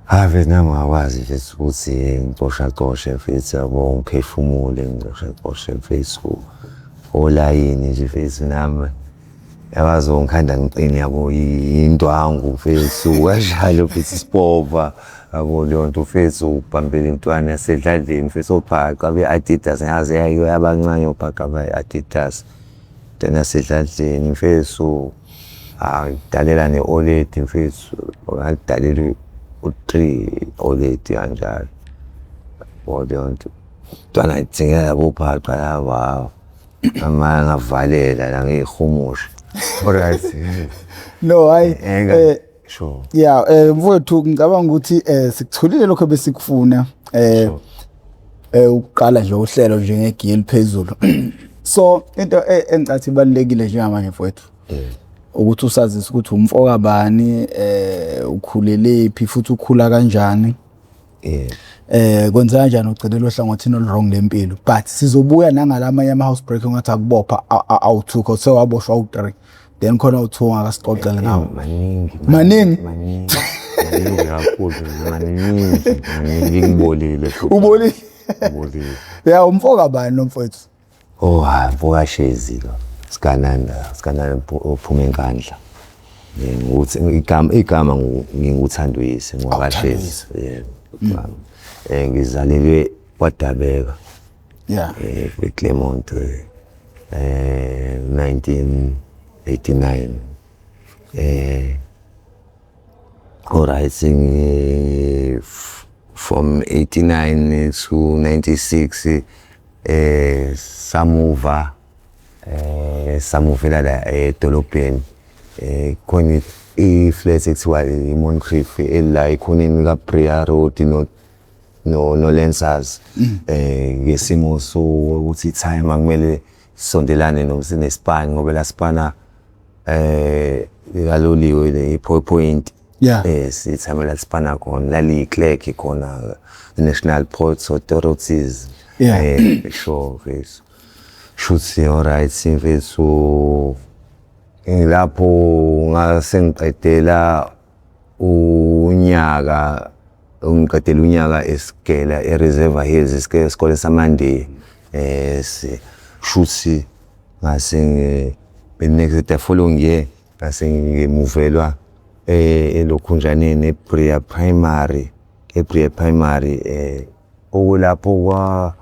Hhayi mfethu, nami ngakwazi mfethu ukuthi ngicoshacoshe mfethu yabo, ngiphefumule ngicoshacoshe mfethu olayini nje mfethu, nami yabazi ngikhanda ngiqine yabo, indwangu mfethu kanjalo mfethu, isipova yabo leyo nto mfethu, ubambela intwana yasedladleni mfethu, obhaqa be-Adidas, ngaze yabancane obhaqa be-Adidas, intwana yasedladleni mfethu. Ngidalela ne-oledi mfethu, ngalidalela u-three oledi kanjalo yabo leyo nto. Intwana ngithengela labo bhaqa laba, amanye ngavalela la ngiyihumushe. Alright. No, hayi, Sure. Yeah, mfowethu, ngicabanga ukuthi sikuthulile lokho besikufuna ukuqala nje uhlelo nje ngegiya eliphezulu. So into engicathi ibalulekile njengamanje mfowethu ukuthi usazise ukuthi umfo kabani, ukhulelephi futhi ukhula kanjani. Kwenza kanjani ugcinele ohlangothini olu-wrong lempilo, but sizobuya nangalamanye ama-house breaking ngathi akubopha awu-two, cause sewaboshwa awu-three, then khona awu-two ongakasixoxele ngawo. Maningi. Maningi? Maningi, maningi kakhulu, maningi, maningi, ngibolile futhi. Ubolile? Ubolile. Ya, umfo kabani lo mfowethu? Oh, hayi, mfokashezi lo. Sigananda, sigananda uphuma eNkandla. Ukuthi igama nginguThanduyise ngwakashezi. Yebo. Ngizalelwe kwaDabeka. eClermont 1989. Alright, from 89 to 96 samuva samuvela la edolobheni, khona i-flat ekuthiwa i-Moncrief ela ekhoneni ka-Brea Road no Lancers, ngesimo sokuthi time akumele sisondelane nesipani ngoba la sipana kaloliwe le i-point. Sithame la sipana khona lali clerk khona National Ports Authorities. Sure mfethu, shuthi alright mfethu, ngilapho ngase ngiqedela unyaka, ngiqedela unyaka esigela eReservoir Hills, isikole saMandiya. Shuthi ngase next the following year ngase ngimuvelwa elokhunjaneni eBrea Primary, eBrea Primary, okulapho kwa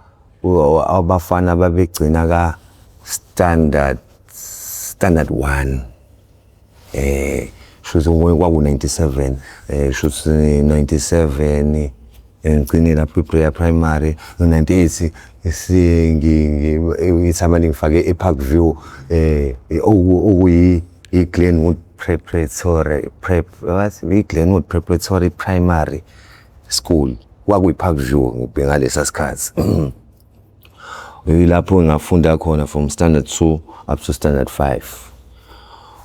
abafana babegcina ka standard 1, shuthi kwaku 97, shuthi 97 ngigcine lapho eBrea Primary. No 98 ithama lingifake eParkview, okuyi iGlenwood Preparatory Prep, wathi iGlenwood Preparatory Primary School, kwakuyi Parkview ngalesa sikhathi. Yilapho ngafunda khona from standard 2 up to standard 5.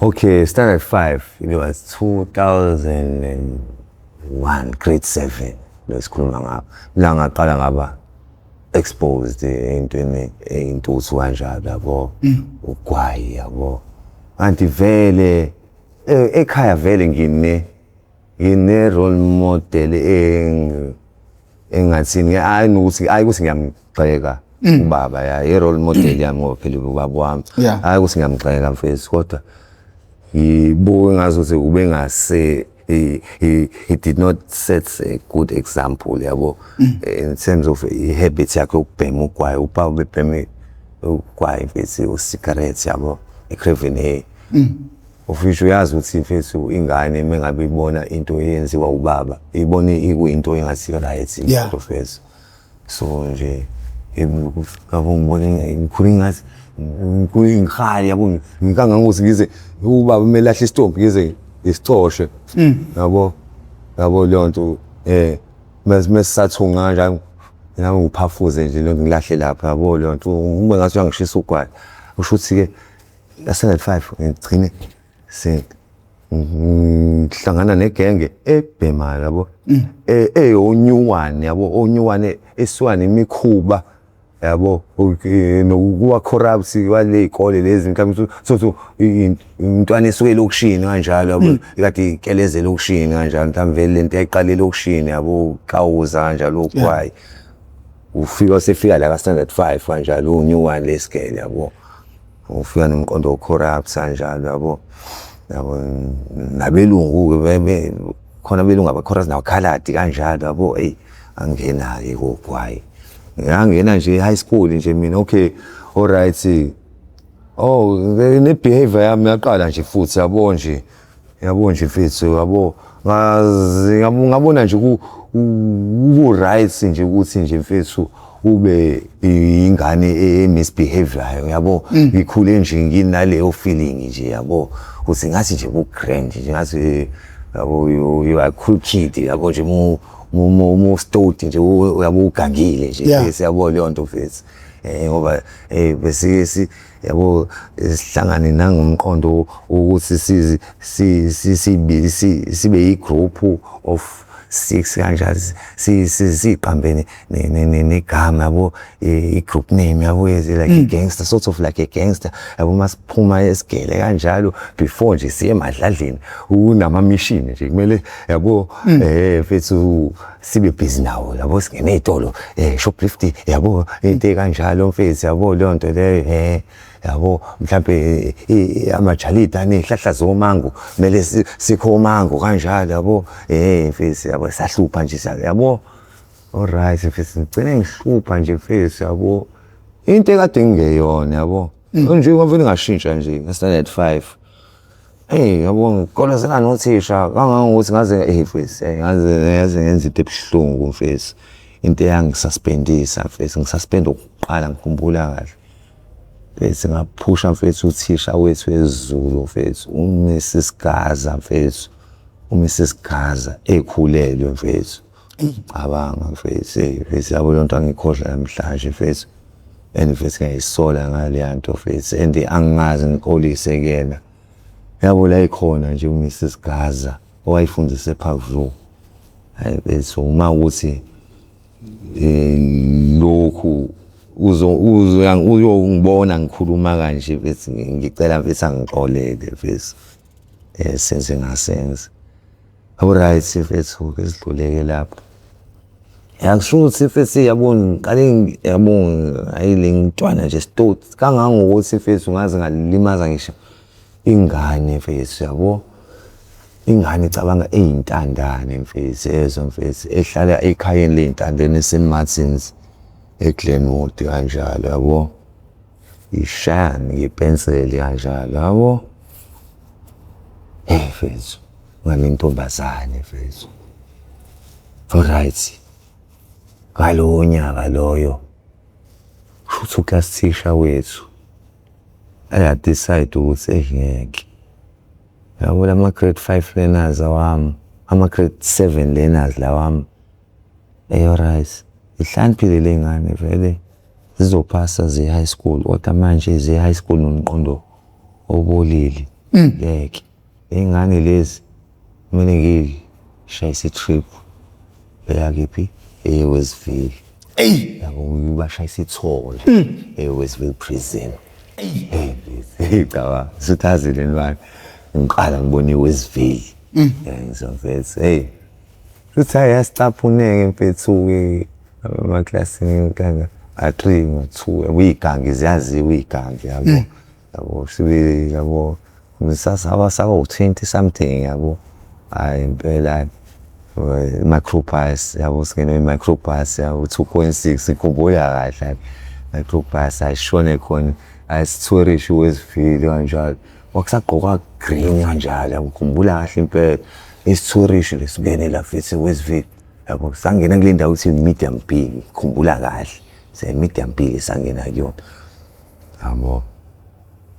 Okay, standard 5, it was 2001, grade 7 lesikhuluma ngapho la ngaqala ngaba exposed entweni eyintuthu kanjalo, yabo, ugwayi, yabo. Kanti vele ekhaya vele ngine role model engathini, hayi ukuthi, hayi ukuthi ngiyamgxeka ubaba, ya, i role model yami ngoba phela ubaba wami. Hayi ukuthi ngiyamgxeka mfethu, kodwa ngibuke ngazuthi ube ngase he did not set a good example, yabo, in terms of i-habit yakhe yokubhema ugwayi. Ubaba ubebheme ugwayi mfethu, ucigarette, yabo, i-Craven Hay, of which uyazi ukuthi mfethu ingane mengabe ibona into eyenziwa ubaba ibone ikuyinto engasi right. Mfethu, so nje yabo ngibone ngikhule ngathi ngikhule ngikhali, yabo, ngikangangokuthi ngize ubaba kumele ahle isitompi ngize ngisicoshe, yabo, yabo leyo nto. Mesisathunga kanjani nami ngiphafuze nje leyo nto, ngilahle lapha, yabo, leyo nto ube ngathi uyangishisa ugwayi. Kusho ukuthi-ke la-standard 5 ngigcine ngihlangana negenge ebhemayo, yabo, eyonyuwane, yabo, onyuwane esuka nemikhuba, yabo, nokuwa corrupt kwale y'kole lezi mhlawumbe sothi umntwana esuke elokishini kanjalo, yabo, ikade ikeleze elokishini kanjalo, mhlawumbe vele lento yayiqala elokishini, yabo, uxawuza kanjalo ugwayi, ufika usefika la ka-standard 5 kanjalo unyuwane lesigele, yabo, ufika nomqondo wo-corrupt kanjalo, yabo, yabo, nabelungu-ke khona, abelungu aba-corrupt nawakhaladi kanjalo, yabo. Eyi, angena-ke kogwayi, ngangena nje e-high school nje mina. Okay, alright, oh, ne-behavior yami yaqala nje futhi, yabo nje, yabo nje mfethu, yabo, ngazi ngabona nje ku right nje ukuthi nje mfethu ube ingane e-misbehavior, yabo. Ngikhule nje nginaleyo feeling nje, yabo, ukuthi ngathi nje ku-grand nje, ngathi, yabo, you are cool kid, yabo, nje mu stout nje, yabo, ugangile nje. Mfethu, yabo, leyo nto mfethu, ngoba bese yabo, sihlangane nangomqondo ukuthi sibe yi-group of six kanjalo, siqambe negama, yabo, i-group name, yabo, like a gangster, sort of like a gangster, yabo. Masiphuma esigele kanjalo, before nje siye emadladleni, unama-mission nje kumele, yabo, mfethu, sibe busy nawo, yabo, singene ey'tolo, shoplift, yabo, into ey'kanjalo, mfethu, yabo, leyo nto leyo, yabo, mhlampe amajalidi aney'hlahla zomango, kumele sikho omango kanjalo, yabo, mfethu, yabo, sahlupha nje, yabo. Alright, mfethu, ngigcine ngihlupha nje, mfethu, yabo, into ekade ngingeyona, yabo, nje ngavele ngashintsha nje nga-standard 5. Hey, yabo, ngikolozela nothisha kangangokuthi ngaze, mfethu, ngaze ngenza into ebuhlungu, mfethu, into eyangisuspendisa, mfethu, ngisuspend okokuqala, ngikhumbula kahle. Mfethu, ngaphusha, mfethu, uthisha wethu wesiZulu, mfethu, uMrs Gaza, mfethu, uMrs Gaza ekhulelwe, mfethu. Cabanga, mfethu, hey, mfethu, yabo, leyo nto angikhohlwa namhlanje, mfethu. And mfethu, ngiyayisola ngaleya nto, mfethu, and angingaze ngixolise kuyena. Yabo, la ikhona nje uMrs Gaza owayefundisa eParkview. Hayi, mfethu, uma ukuthi lokhu uzo uyongibona ngikhuluma kanje, mfethu, ngicela, mfethu, angixolele, mfethu, senze ngasenza. Alright, mfethu, ke sidluleke lapho. Yakusho ukuthi, mfethu, yabo, ngiqale, yabo, ayile ngintwana nje sitoti kangangokuthi, mfethu, ngaze ngalimaza ngisho ingane, mfethu, yabo. Ingane, icabanga, eyintandane, mfethu, yezwa, mfethu, ehlala ekhayeni ley'ntandane eSt Martins eGlenwood kanjalo, yabo. Ishaya ngepenseli kanjalo, yabo. Hey, mfethu, ngale ntombazane, mfethu. Alright. Ngalowo nyaka loyo, kushuthi uclass teacher wethu aya-decide ukuthi eyi, ngeke. Yabo, lama grade 5 learners awami, ama grade 7 learners lawami. Eh, alright. Ihlakaniphile le ngane vele, zizophasa ziye high school, kodwa manje ziye high school nomqondo obolile. Ngeke. Iy'ngane lezi kumele ngiy'shayise i-trip eya kephi? E-Westville. Eyi. Yabo, ngibashayise i-tour nje e-Westville Prison. Hey, hey, cabanga, suthazi le ntwana. Ngiqala ngibona i-Westville. Ngizomfethu, hey. Futhi hayi, yasicaphuneke, mfethu-ke, emaklasini kanga a-three ngo-two, yabo, iy'gangi ziyaziwa iy'gangi, yabo. Yabo, sibe, yabo, sasaba 20 something, yabo. Hhayi, impela microbus, yabo, singene microbus, yabo, 2.6, ngikhumbula kahle, microbus ayishone khona, ayisithurishe i-Westville kanjalo. Kwakusagqokwa green kanjalo, ngikhumbula kahle impela. Isithurishe lesingene la, mfethu, e-Westville. Yabo, sangena kule ndawo ekuthiwa i-Medium B, ngikhumbula kahle. Se-Medium B sangena kuyona. Yabo.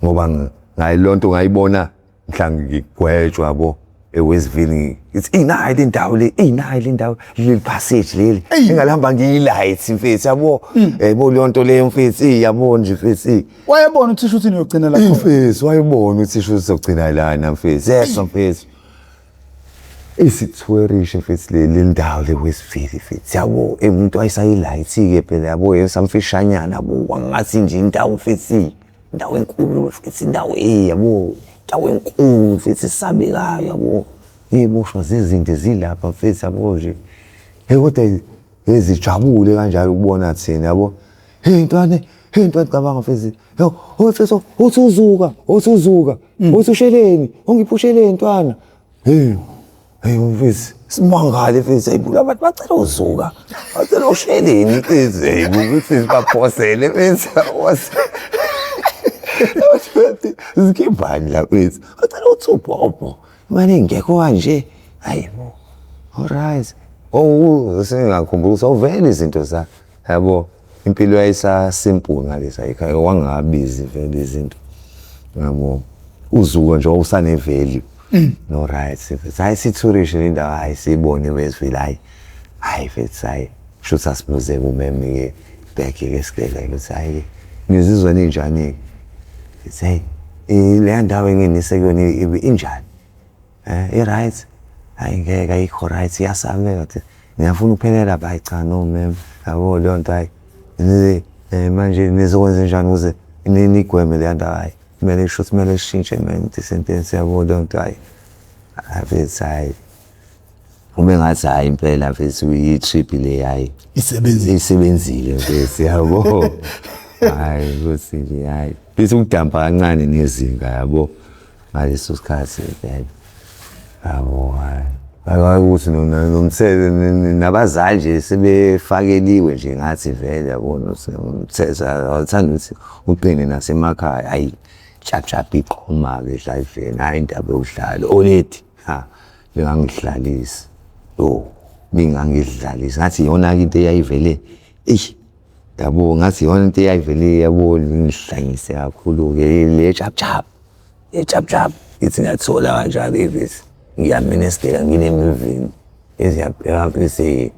Ngoba ngayilonto ngayibona mhla ngigwetshwa, yabo, eWestville, ngithi inayi le ndawo le, inayi le ndawo, leli passage leli engalihamba ngiyi-light, mfethu, yabo, yabo, leyo nto leyo, mfethu, yabo nje, mfethu. Wayebona uthisha ukuthi niyogcina lapho. Mfethu, wayebona uthisha ukuthi sogcina lana, mfethu, yes, mfethu, isithurishe, mfethu, le ndawo le Westville, mfethu, yabo, umuntu wayesayi-light-ke phela, yabo, esamfishanyana, yabo, kwangathi nje indawo, mfethu, indawo enkulu, mfethu, indawo, yabo, indawo enkulu, mfethu, esabekayo, yabo, iy'boshwa zizinde zilapha, mfethu, yabo nje, hey, kodwa ezijabule kanjalo ukubona thina, yabo. Hey, ntwana, hey, ntwana, cabanga, mfethu, yo, oh, mfethu, uthi uzuka, uthi uzuka, uthi usheleni, ungiphusheleni, ntwana. Hey, hey, mfethu, simangale, mfethu, hey, abantu bacela uzuka, bacela usheleni, mfethu, hey, mfethu, baphosele, mfethu, baphosele. Zikhiphani la, mfethu, bacela uthi ubhobho, imali ingekho kanje, hayi bo, alright. Oh, sengingakhumbula ukuthi awuvele izinto za, yabo, impilo yayisa-simple ngalesa ekhaya, wangabizi vele izinto, yabo, uzuko nje wawusane-value. No, right, mfethu, hayi, sithurishe le ndawo, hayi, siyibone i-Westville, hayi, hayi, mfethu, hayi, kusho asibuze kumeme-ke back-ke esikoleni ukuthi hayi, nizizwa ninjani-ke? Mfethu, hey, leya ndawo enginise kuyona injani? I-right? Hhayi ngeke, ayikho right, iyasabeka. Ngiyafuna ukuphelela lapha, hhayi cha, no ma'am, yabo leyo nto, hhayi. Manje nizokwenza njani ukuze nigweme leya ndawo? Hhayi, kumele kushuthi kumele sishintshe man, this, yabo leyo nto, hhayi. Mfethu, hhayi, kube ngathi hhayi impela mfethu i-trip le, hhayi, Isebenzile. Isebenzile mfethu, yabo. Hhayi ukuthi nje, hhayi, bese ukudampa kancane nezinga, yabo, ngaleso sikhathi vele, yabo. Hhayi, ukuthi nomthetho nabazali nje sebefakeliwe nje ngathi vele, yabo, umthetho awuthanda ukuthi uqine nasemakhaya. Hhayi, chap chap, iqhuma-ke edlalidleni, hhayi indaba yokudlala oledi, ha, bengangidlalisa yo, bengangidlalisa ngathi iyona-ke into eyayivele, eish, yabo, ngathi iyona into eyayivele, yabo, ngihlanyise kakhulu-ke le chap chap, le chap chap. Ngithi ngiyathola kanjalo ivesi, ngiyaministela, nginemivini eziyabheka mfethu,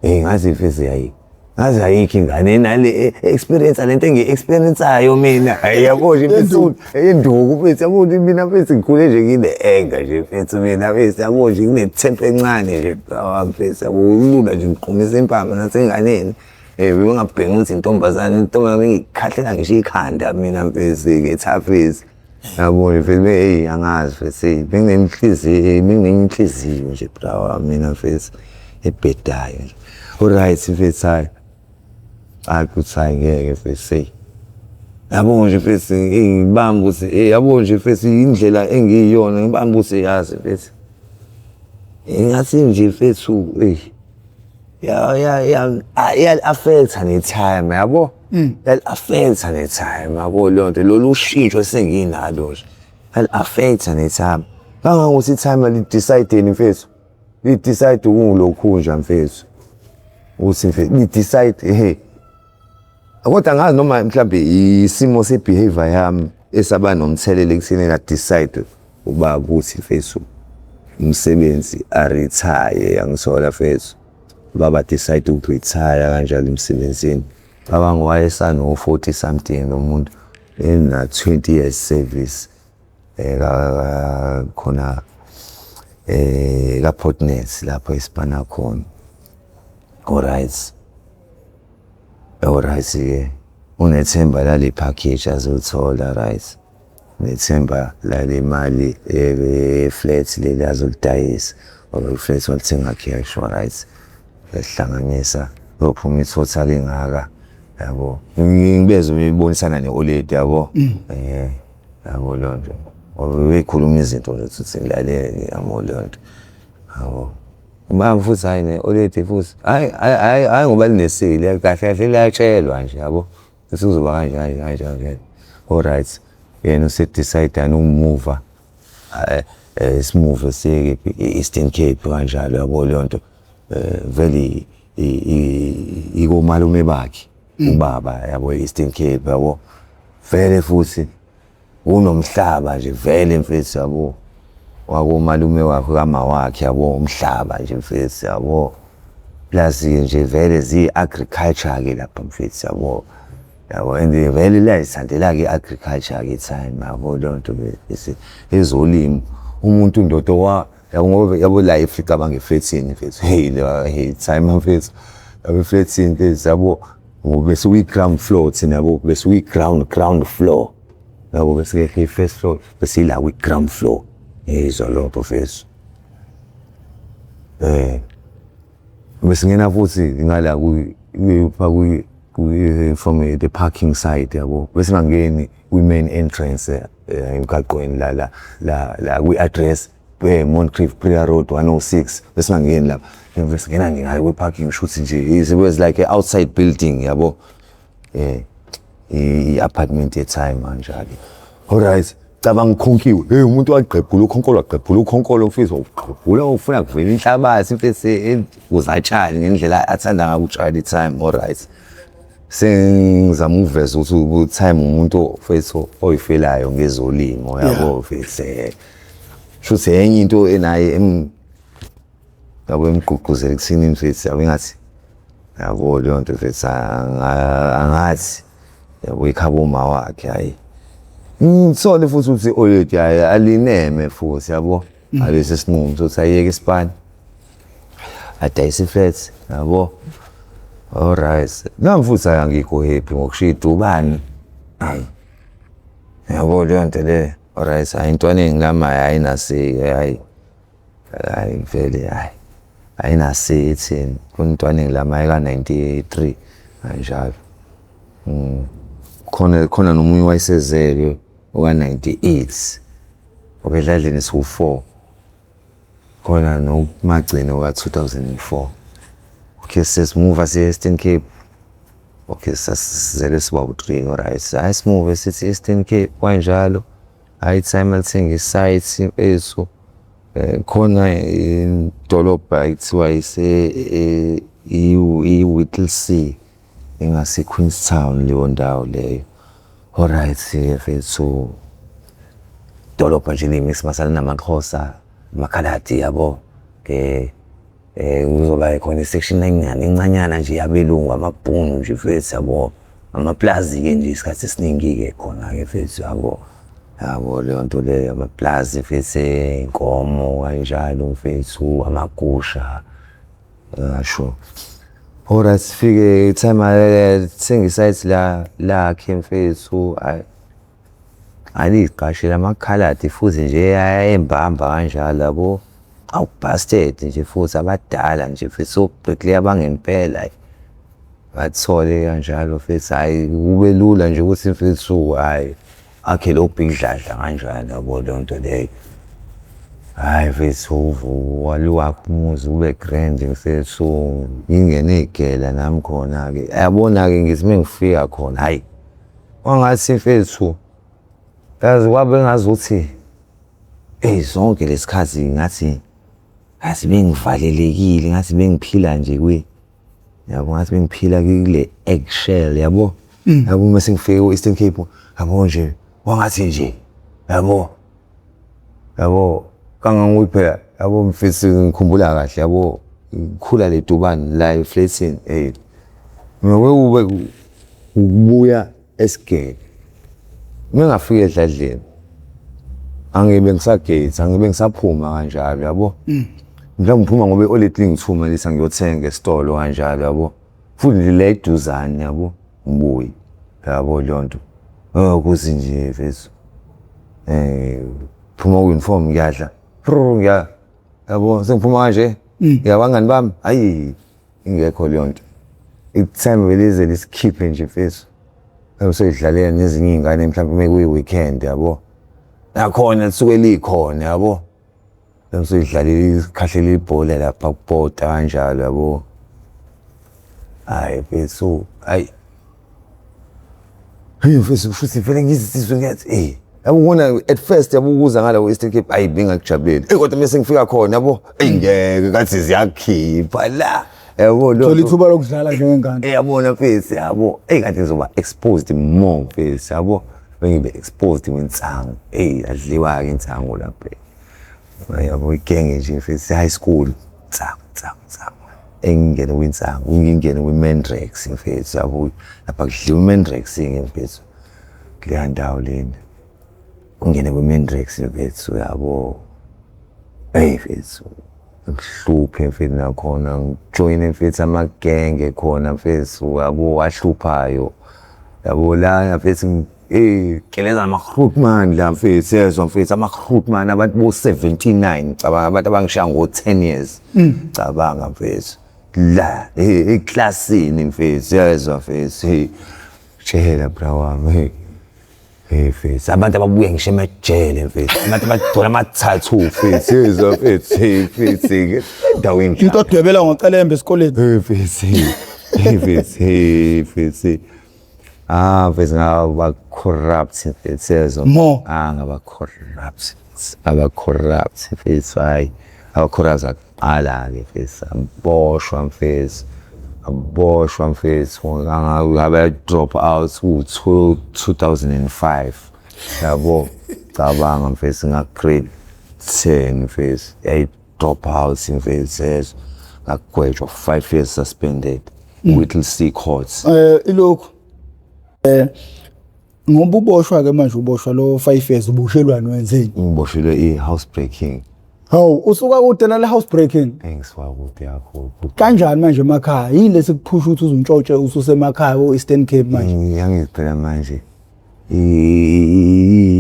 ngathi mfethu, hayi, ngazi ayikho ingane enale experience lento engiyi-experience-ayo mina. Hayi, yabo nje mfethu, induku mfethu, yabo nje mina mfethu ngikhule nje ngine-anger nje mfethu, mina mfethu, yabo nje ngine-temper encane nje mfethu, yabo, kulula nje ngiqhumisa impama nasenganeni. Bengingabheki ukuthi intombazane, intombazane ngiyikhahlela ngisho ikhanda mina mfethu ngethafisi, yabo nje mfethu. Hey, angazi mfethu, benginenhliziyo, benginenye inhliziyo nje bra mina mfethu ebhedayo nje. Alright mfethu, hayi, hayi ukuthi hayi ngeke mfethu, hey, yabo nje mfethu, ngibamba ukuthi, hey, yabo nje mfethu, indlela engiyiyona, ngibamba ukuthi, yazi mfethu, ngathi nje mfethu, hey, ya ya ya iyali-affect-a ne-timer, yabo, iyali-affect-a ne-timer, yabo, leyo nto, lolu shintsho esenginalo nje yali-affect-a ne-timer kangangokuthi i-timer li-decide-ni mfethu, li-decide ukungilokhu nje mfethu, ukuthi mfethu li-decide, ehe, kodwa angazi noma mhlambe isimo se-behavior yami esaba nomthelela ekutheni nga-decide ubaba ukuthi mfethu umsebenzi a-retire. Angithola mfethu, baba decide uku-retire kanjalo emsebenzini. Cabanga, wayesano 40 something lo muntu, ena 20 years service khona ka Portnet lapho esipana khona. Alright, alright ke, unethemba lale package azolithola, right, nethemba lale mali e-flat leli azolidayisa or i-flat walithenga cash. Alright, yahlanganisa, kuyophuma i-total engaka, yabo. Ngibezwe bebonisana ne-oledi, yabo, yabo, leyo nto bekhuluma izinto nje ukuthi ngilalele, yabo, leyo nto, yabo. Ubaba futhi, hhayi, ne-oledi futhi, hhayi hhayi hhayi, ngoba linesile kahle kahle, liyatshelwa nje, yabo, ukuthi kuzoba kanje kanje kanje kanje. Alright, yena use-decide ukumuva, simuve siye kephi? I-Eastern Cape kanjalo, yabo, leyo nto. Vele ikomalume bakhe ubaba, yabo, e-Eastern Cape, yabo. Vele futhi kunomhlaba nje vele mfethu, yabo, wakomalume wakhe kama wakhe, yabo, umhlaba nje mfethu, yabo. Plus nje vele ziyi-agriculture-ke lapha mfethu, yabo, yabo, and vele liyayithandela-ke i-agriculture-ke timer, yabo, leyo nto ezolimo umuntu ndoda wa, yabo, ngoba, yabo, la efika bangeflethini mfethu, hey hey timer mfethu, yabo, eflethini mfethu, yabo, bese kuyi-ground floor thina, yabo, bese kuyi-ground floor, yabo, bese ke i-first floor, bese ila kwi-ground floor, yezwa lokho mfethu. Bese ngena futhi ngala ku from the parking side, yabo, bese ngangeni kwi-main entrance emgaqweni la la la la kwi-address Moncrief Prayer Road 106, bese ngangeni lapha, bese ngena nje ngayo kwi-parking, shuthi nje it was like a outside building, yabo, i-apartment ye-timer kanjalo. Alright, cabanga ukhonkiwe, hey, umuntu wagqebhula ukhonkolo, wagqebhula ukhonkolo mfethu, wagqebhula ufuna kuvela inhlabathi mfethu, uzatshani ngendlela athanda ngayo ukutshala i-timer. Alright, sengizama ukuveza ukuthi u-timer umuntu mfethu oyifelayo ngezolimo, yabo mfethu. Shuthi enye into enaye yabo emgqugquzela ekuthini mfethu, yabo, engathi, yabo, leyo nto mfethu, angathi, yabo, ikhaba uma wakhe, hayi. Ngithole futhi ukuthi oledi hayi alineme futhi yabo alesi sinqumo sokuthi ayeke isipani adayise iflat yabo. Alright, nami futhi angikho happy ngokushiya idubane, hayi yabo leyo nto leyo. Alright, hayi intwana engilamayo ayinasiko, hayi hayi vele, hayi ayinasiko ithini kuntwana engilamayo ka-93 kanjalo. Khona khona nomunye wayesezelwe oka-98 obedladleni siwu-4, khona nomagcino ka-2004. Okay, sesimuva siye Eastern Cape. Okay, sasizelwe siba u-3. Alright, hayi simuve sithi Eastern Cape kanjalo. Hayi, timer lithenga isite mfethu, khona idolobha ekuthiwa ise i-Whittlesea engase Queenstown leyo ndawo leyo. Alright mfethu, idolobha nje liyimix masana namaXhosa, amakhaladi yabo, kuzoba khona i-section encane encanyana nje yabelungu, amabhunu nje mfethu yabo, amaplazi-ke nje isikhathi esiningi-ke khona-ke mfethu yabo, yabo leyo nto leyo, amaplazi mfethu ey'nkomo kanjalo mfethu, amagusha ngasho. Alright, sifike timer thenga isite la lakhe mfethu, hhayi aliqashile amakhaladi futhi nje ayembamba kanjalo yabo, awu-bastard nje futhi abadala nje mfethu, o-bricklayer bangempela bathole kanjalo mfethu. Hhayi kube lula nje ukuthi mfethu hhayi akhe lo big dladla kanjalo yabo leyo nto leyo. Hhayi mfethu, waliwakha umuzi ube grand mfethu, ngingene igela nami khona-ke yabona-ke. Ngithi uma ngifika khona, hhayi kwangathi mfethu yazi kwabe ngazuthi eyi zonke lesikhathi ngathi ngathi bengivalelekile, ngathi bengiphila nje kwi yabo, ngathi bengiphila kule eggshell yabo. Yabo uma sengifike ku-Eastern Cape yabo nje wangathi nje yabo yabo kangangokuthi phela yabo mfethu ngikhumbula kahle yabo ngikhula le dubane la eflatini, hey mina kube ukubuya esigele uma ngafika edladleni angibe ngisagate, angibe ngisaphuma kanjalo yabo. Mhlawumbe ngiphuma ngoba i-oledi lingithuma lithi ngiyothenga esitolo kanjalo yabo, futhi le eduzane yabo, ngibuye yabo leyo nto ukuthi nje mfethu phuma ku-uniform ngiyadla ngiya yabo sengiphuma kanje ngiyabangani bami, hayi ingekho leyo nto. Ithemba lize lisikhiphe nje mfethu, useyidlalela nezinye iy'ngane mhlawumbe uma kuyi-weekend yabo, nakhona lisuke likhona yabo, usuyidlalela ikhahlela ibhola lapha kubhoda kanjalo yabo. Hhayi mfethu, hhayi hey mfethu kushuthi vele ngizizwe ngiyathi yabo ubona at first yabo ukuza ngala ku-Eastern Cape, ayi bengakujabuleli, eyi kodwa mase ngifika khona yabo, eyi ngeke ngathi ziyakhipha la yabo. Thola ithuba lokudlala njengengane. Yabona mfethu yabo, eyi kanti ngizoba exposed more mfethu yabo, bengibe exposed kwinsangu, eyi adliwa-ke insangu lapha yabo, igenge nje mfethu high school, nsangu nsangu nsangu, engingene kwinsangu, ngingene kwi-Mandrax mfethu yabo, lapha kudliwa i-Mandrax-ke mfethu kuleya ndawo lena, ungene kwi-Mandrax mfethu yabo, eyi mfethu ngihluphe mfethu nakhona ngijoyine mfethu amagenge khona mfethu yabo ahluphayo yabo la mfethu, geleza nama-grootman la mfethu, yezwa mfethu, ama-grootman abantu bo-79, cabanga abantu abangishiya ngo-10 years, cabanga mfethu la eklasini mfethu, yezwa mfethu, hey tshela bra wami, hey hey mfethu, abantu ababuya ngisho emajele mfethu, abantu abagcola ama-tattoo mfethu, yezwa mfethu, hey mfethu endaweni. Into odwebela ngocelembe esikoleni. Hey mfethu, hey mfethu, hey mfethu, ah mfethu ngaba corrupt mfethu, yezwa. More. Ah ngaba corrupt, aba corrupt mfethu, hayi aba corrupt aqala-ke mfethu, aboshwa mfethu, aboshwa mfethu, ngabe drop out ku-2005 yabo, cabanga mfethu nga grade 10 mfethu yayi drop out mfethu, yezwa, ngagwetshwa 5 years suspended, Whittlesea Courts. Ilokhu Ngoba uboshwa ke manje, uboshwa lo 5 years, uboshelwani, wenzeni? Ngiboshelwe i-house breaking. Hawu, usuka kude nale house breaking. Engisuka kude kakhulu. Kanjani manje emakhaya? Yini lesikuphusha ukuthi uzuntshontshe ususemakhaya ko-Eastern Cape manje? Yangiphela manje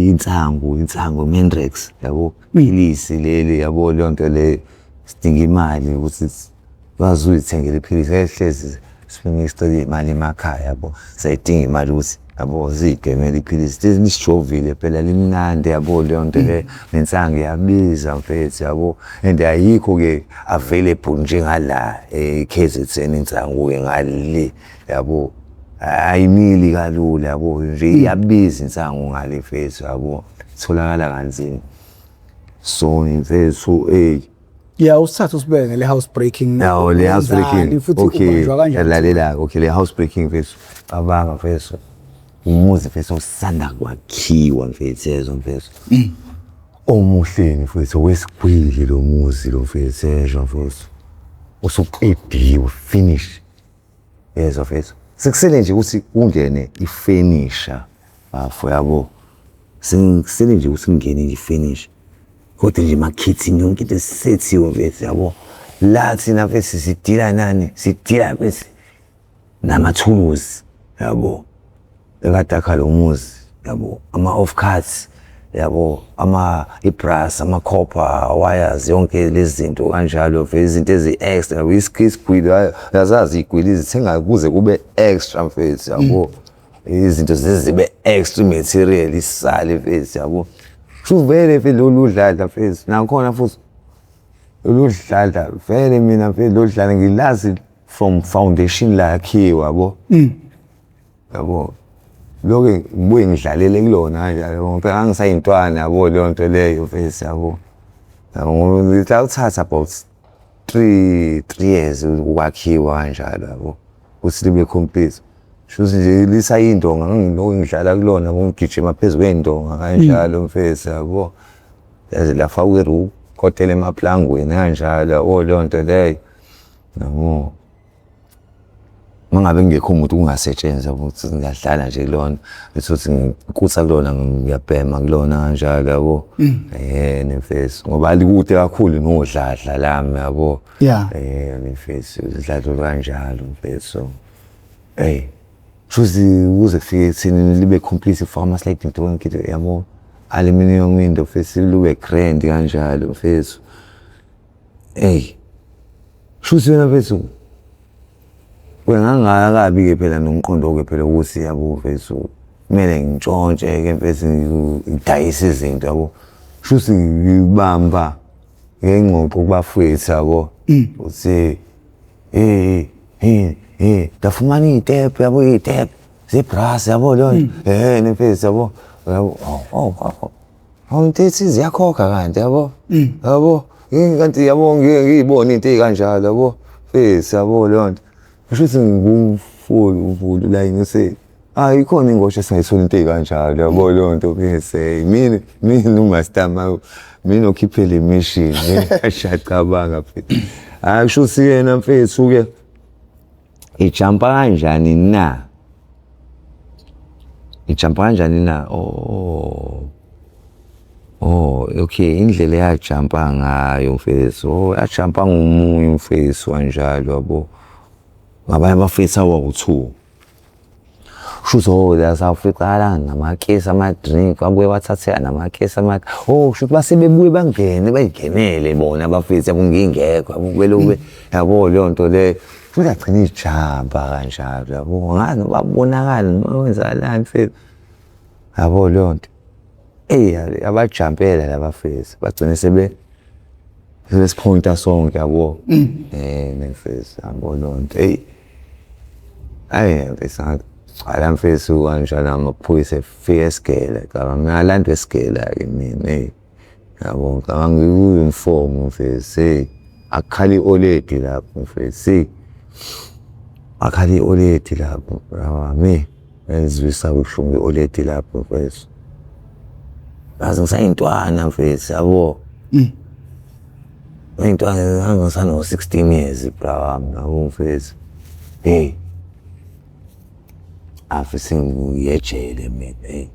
insangu, insangu Mandrax yabo, philisi leli yabo, leyo nto leyo sidinga imali ukuthi wazi uyithengele iphilisi. Ehlezi sifuna isicela imali emakhaya yabo, siyayidinga imali ukuthi yabo ziyigemele iphilisi lisijovile phela, limnandi yabo, leyo nto le. Nensangu iyabiza mfethu yabo, and ayikho-ke available njengala e-KZN insangu-ke ngale yabo, ayimili kalula yabo nje, iyabiza insangu ngale mfethu yabo, itholakala kanzima. So mfethu, ey. Ya, usithathe usibeke ngale house breaking. Yawo le house breaking. Futhi okay, ubanjwa kanjani? Lalela, okay, le house breaking mfethu, cabanga mfethu, umuzi mfethu osanda kwakhiwa mfethu, yezwa mfethu, omuhleni mfethu, wesigwili lo muzi lo mfethu, yezwa mfethu, usuqediwe, finish, yezwa mfethu, sekusele nje ukuthi kungene ifenisha bafo yabo, sekusele nje ukuthi kungene nje ifenisha, kodwa nje emakhithini yonke into esethiwe mfethu yabo. La thina mfethu sidila nani? Sidila mfethu namathuluzi yabo, ekade akha lo muzi yabo, ama-off cuts yabo, ama i-brass, ama-copper wires, yonke lezi zinto kanjalo mfethu, izinto ezi-extra yabo, isigwili uyazazi, iy'gwili zithenga kuze kube extra mfethu yabo, izinto zizibe extra, material isale mfethu yabo. Shuthi vele mfethu lolu dladla mfethu, nakhona futhi lolu dladla vele mina mfethu, lolu dladla ngilazi from foundation lakhiwa yabo, yabo lokho ngibuye ngidlalele kulona kanjalo ngoba ngangisayintwana yabo, leyo nto leyo mfethu yabo. Yabo lithatha about 3 years ukwakhiwa kanjalo yabo, ukuthi libe complete. Shuthi nje lisayindonga, ngangilokhu ngidlala kulona, ngigijima phezu kwey'ndonga kanjalo mfethu yabo, yaze lafakwa i-roof, kotela emaplangweni kanjalo yabo, leyo nto leyo yabo. Uma ngabe kungekho muntu kungasetshenzwa ukuthi ngiyadlala nje kulona, bese uthi ngikutha kulona, ngiyabhema kulona kanjalo yabo, mfethu, ngoba likude kakhulu nodladla lami yabo. Mfethu, udladla kanjalo mfethu, hey, shuthi kuze kufike ekutheni libe complete, ufake ama-sliding door, yonke into yabo, aluminium window mfethu, lube grand kanjalo mfethu. Ey, shuthi wena mfethu wena ngangakabi-ke phela nomqondo-ke phela ukuthi yabo mfethu kumele ngintshontshe-ke mfethu, ngidayise izinto yabo. Shuthi ngibamba ngengxoxo kubafowethu yabo, uthi hey hey hey, ndafumana iy'tephu yabo, iy'tephu ze-brass yabo, leyo mfethu yabo, yabo, oh oh oh, into ethize ziyakhokha kanti yabo, yabo kanti yabo, ngike ngiyibone into ey'kanjalo yabo mfethu yabo, leyo nto. Kusho ukuthi ngumfulu umfulu la, ngise hayi ikhona ingosha esingayithola into ey'kanjalo yabo, leyo nto mfethu. Mina u-master, mina okhiphe le mission, ashacabanga mfethu. Hayi, kusho ukuthi yena mfethu-ke ijampa kanjani na, ijampa kanjani na? Oh, okay, indlela eyajampa ngayo mfethu, oh, yajampa ngomunye umfethu kanjalo yabo, ngabanye abafethu abawu-two. Kushuthi oh la sawuficala namakesi ama-drink, babuye bathatheka namakesi ama, oh, kushuthi base bebuye bangene bayingenele bona abafethu yabo, ngingekho yabo, belokhu yabo leyo nto leyo. Futhi agcina ijampa kanjalo yabo, angazi noma babonakala noma kwenzakalani mfethu yabo, leyo nto. Eyi, abajampela labafethu, bagcine sebe sebesiphoyinta sonke yabo, mfethu yabo, leyo nto. Eyi, hhayi mfethu, ngagcwala mfethu kanjalo, amaphoyisa efika esigele, cabanga ngalandwa esigela-ke mina, eyi yabo, ngicabanga ngiku-uniform mfethu, hey, akukhala i-oledi lapho mfethu, hey, akhala i-oledi lapho brawami, ngizwisa buhlungu i-oledi lapho mfethu. Ngaze ngisayintwana mfethu yabo. Ngiyintwana, ngangisano-16 years bra wami yabo mfethu. Hey. Ave sengiyejele mina, eyi.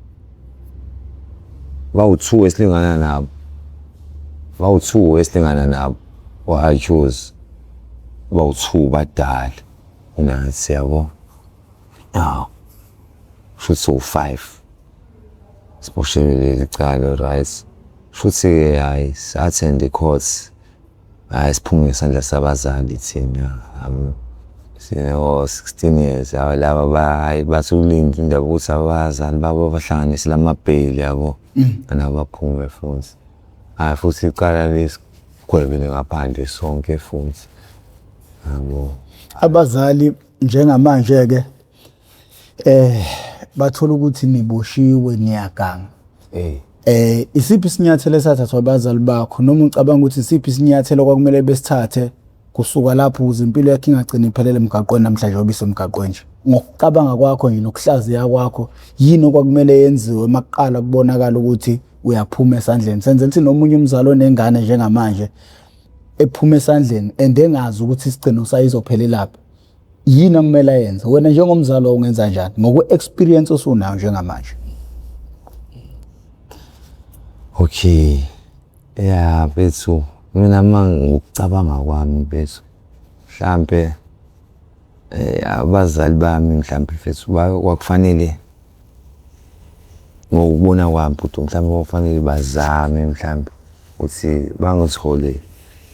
Bawu-two esilingana nabo, bawu-two esilingana nabo o-accuse, bawu-two badala kunathi yabo. Hawu, kushuthi siwu-five siboshelwe leli cala, right. Shuthi-ke hhayi sa-attend-a i-court, hhayi siphume ngesandla sabazali thina, sino-16 years. Hhayi laba hhayi bathi ukulinda indaba yokuthi abazali babo babahlanganisele amabheyili yabo, nabo baphume futhi. Hhayi futhi icala lisigwebele ngaphandle sonke futhi, yabo. Abazali njengamanje-ke bathola ukuthi niboshiwe niyaganga. Isiphi isinyathelo esathathwa abazali bakho noma ucabanga ukuthi isiphi isinyathelo kwakumele besithathe kusuka lapho ukuze impilo yakho ingagcini iphelele emgaqweni namhlanje ngoba isemgaqweni nje? Ngokucabanga kwakho nje nokuhlaziya kwakho, yini okwakumele yenziwe makuqala kubonakala ukuthi uyaphuma esandleni? Senzela ukuthi nomunye umzali onengane njengamanje ephuma esandleni and engazi ukuthi isigcino sayo izophelelaphi, yini okumele ayenze? Wena njengomzali wawungenza njani ngokwe-experience osunayo njengamanje? Okay, ya mfethu, mina uma ngokucabanga kwami mfethu, mhlampe abazali bami mhlampe mfethu kwakufanele, ngokubona kwami bhuti, mhlampe kwakufanele bazame mhlampe ukuthi bangithole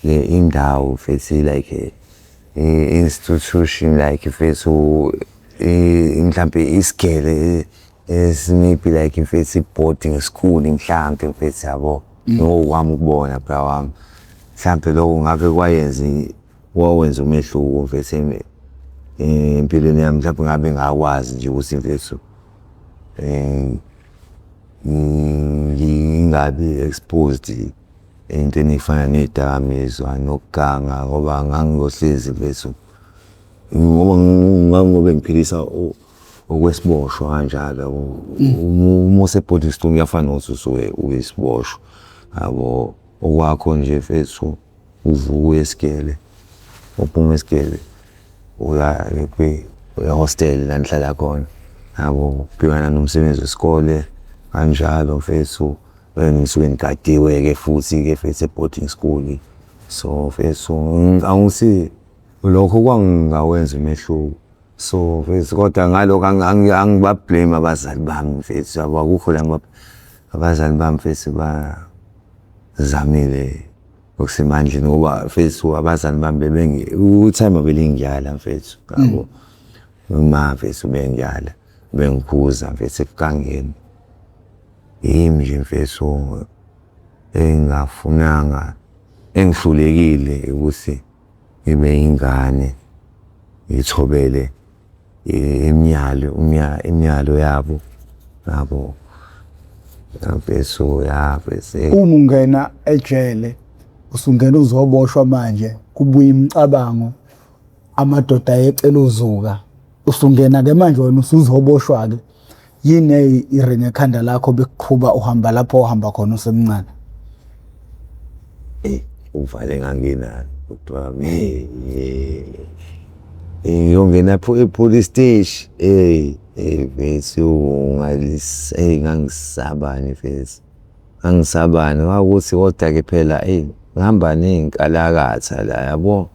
le indawo mfethu, like i-institution, like mfethu mhlampe isigele maybe like mfethu i-boarding school mhlampe mfethu yabo, ngokwami ukubona bra wami. Mhlampe lokho ngabe kwayenza kwawenza umehluko mfethu empilweni yami, mhlampe ngabe ngakwazi nje ukuthi mfethu ngingabi exposed ey'ntweni ey'fana ney'dakamizwa nokuganga, ngoba ngangiyohlezi mfethu, ngoba ngangiyobe ngiphilisa okwesiboshwa kanjalo yabo. Uma use-boarding school kuyafana nokuthi usuke uyisiboshwa yabo. Okwakho nje mfethu uvuka uye esigele, uphuma esigele uya ehostela la nihlala khona yabo, ubhekana nomsebenzi wesikole kanjalo mfethu. Nisuke nigadiwe-ke futhi-ke mfethu e-boarding school. So mfethu angisi lokho kwangingawenza umehluko. So mfethu kodwa ngalokho angiba-blame abazali bami mfethu yabo, akukho la abazali bami mfethu bazamile okusemandleni, ngoba mfethu abazali bami bebengi u-timer belingiyala mfethu yabo. Uma mfethu bengiyala bengikhuza mfethu ekugangeni. Yimi nje mfethu engafunanga, engihlulekile ukuthi ngibe ingane ngithobele imiyalo imiyalo yabo yabo mfethu, ya mfethu. Uma ungena ejele usungena uzoboshwa manje, kubuya imicabango, amadoda ayecela uzuka, usungena-ke manje wena usuzoboshwa-ke, yini iringa ekhanda lakho bekuqhuba uhamba lapho ohamba khona usemncane? Uvale nganginalo bhuti wami, ngiyongena e-police station, eyi mfethu ngangisabani mfethu, ngangisabani kwakuthi kodwa-ke phela eyi ngihamba ney'nkalakatha la yabo,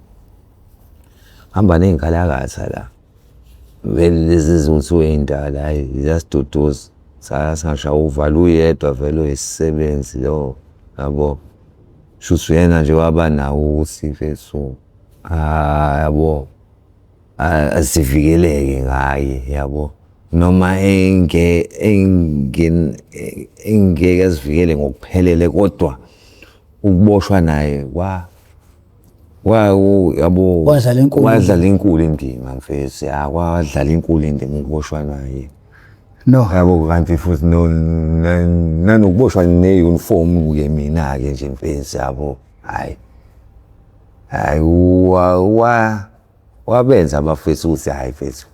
ngihamba ney'nkalakatha la. Vele lezi ezinsuku ey'ndala hhayi ziyasiduduza, sasingashaywa uvalo uyedwa vele oyisisebenzi lo yabo. Shuthi uyena nje owaba nawo ukuthi mfethu yabo sivikeleke ngaye yabo, noma engeke asivikele ngokuphelele kodwa ukuboshwa naye yabo Wadlala enkulu. Wadlala inkulu indima mfethu, ya kwadlala inkulu indima ukuboshwa naye. No. Yabo kanti futhi nanokuboshwa ne-uniform-ke mina-ke nje mfethu yabo, hhayi hhayi wabenza abafethu ukuthi hhayi mfethu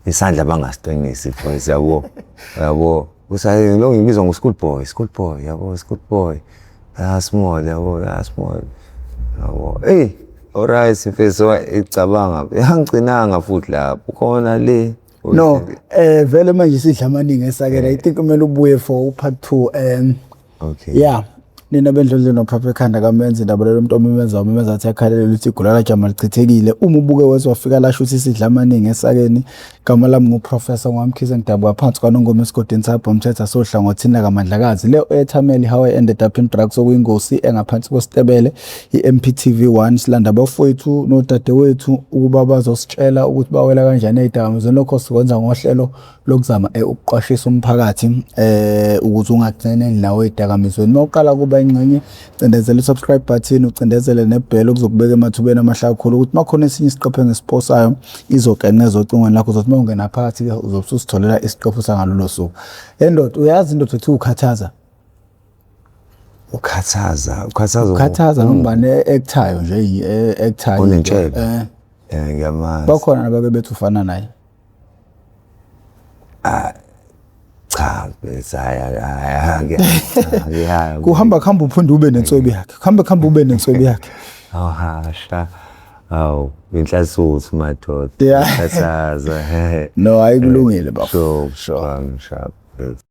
isandla bangasiqinisi mfethu yabo, yabo. Lo ngibizwa ngo-school boy, school boy yabo, school boy, ya small yabo, ya small yabo. Eyi alright mfethu icabanga yangigcinanga futhi lapho khona le. No, vele manje sidla amaningi esakela. I think kumele ubuye for part 2. Okay. Yeah. Nina bendlondlo nophapha ekhanda kamenzi indaba lelo muntu omemeza umemeza athi akhalele ukuthi igula lajama lichithekile. Uma ubuke wezwa wafika lasho ukuthi sidla amaningi esakeni. Igama lami nguProfessor Ngwamkhize, ngidabuka phansi kwaNongoma esigodini sabhomthetha sohlangothini lakaMandlakazi. Le ethameli How I Ended Up in Drugs okuyingosi engaphansi kwesitebele i-MPTV 1. Silanda abafowethu nodadewethu ukuba bazositshela ukuthi bawela kanjani ey'dakamizweni. Lokho sikwenza ngohlelo lokuzama ukuqwashisa umphakathi ukuze ungagcineli nawe ey'dakamizweni. Uma uqala kuba ingxenye, cindezela i-subscribe button, ucindezele nebhele okuzokubeka emathubeni amahle kakhulu ukuthi uma khona esinye isiqephu engisiposayo izokenqeza ocingweni lakho. Uzothi uma ungena phakathi-ke uzobe ususitholela isiqephu sangalolo suku. Le ndoda, uyazi indoda ekuthiwa ukhathaza? Ukhathaza, ukhathaza. Ukhathaza noma ekthayo nje, ekthayo. Onentshebe. Ngiyamazi. Bakhona nabake bethi ufana naye. Cha, bese hayi hayi hayi. Kuhamba kuhamba uphinde ube nenswebu yakhe. Kuhamba kuhamba ube nenswebu yakhe. Awuhasha. Awu, inhlasuthu madoda. Yeah. Khathaza. No, ayikulungile bafo. Sure, sure. Sharp.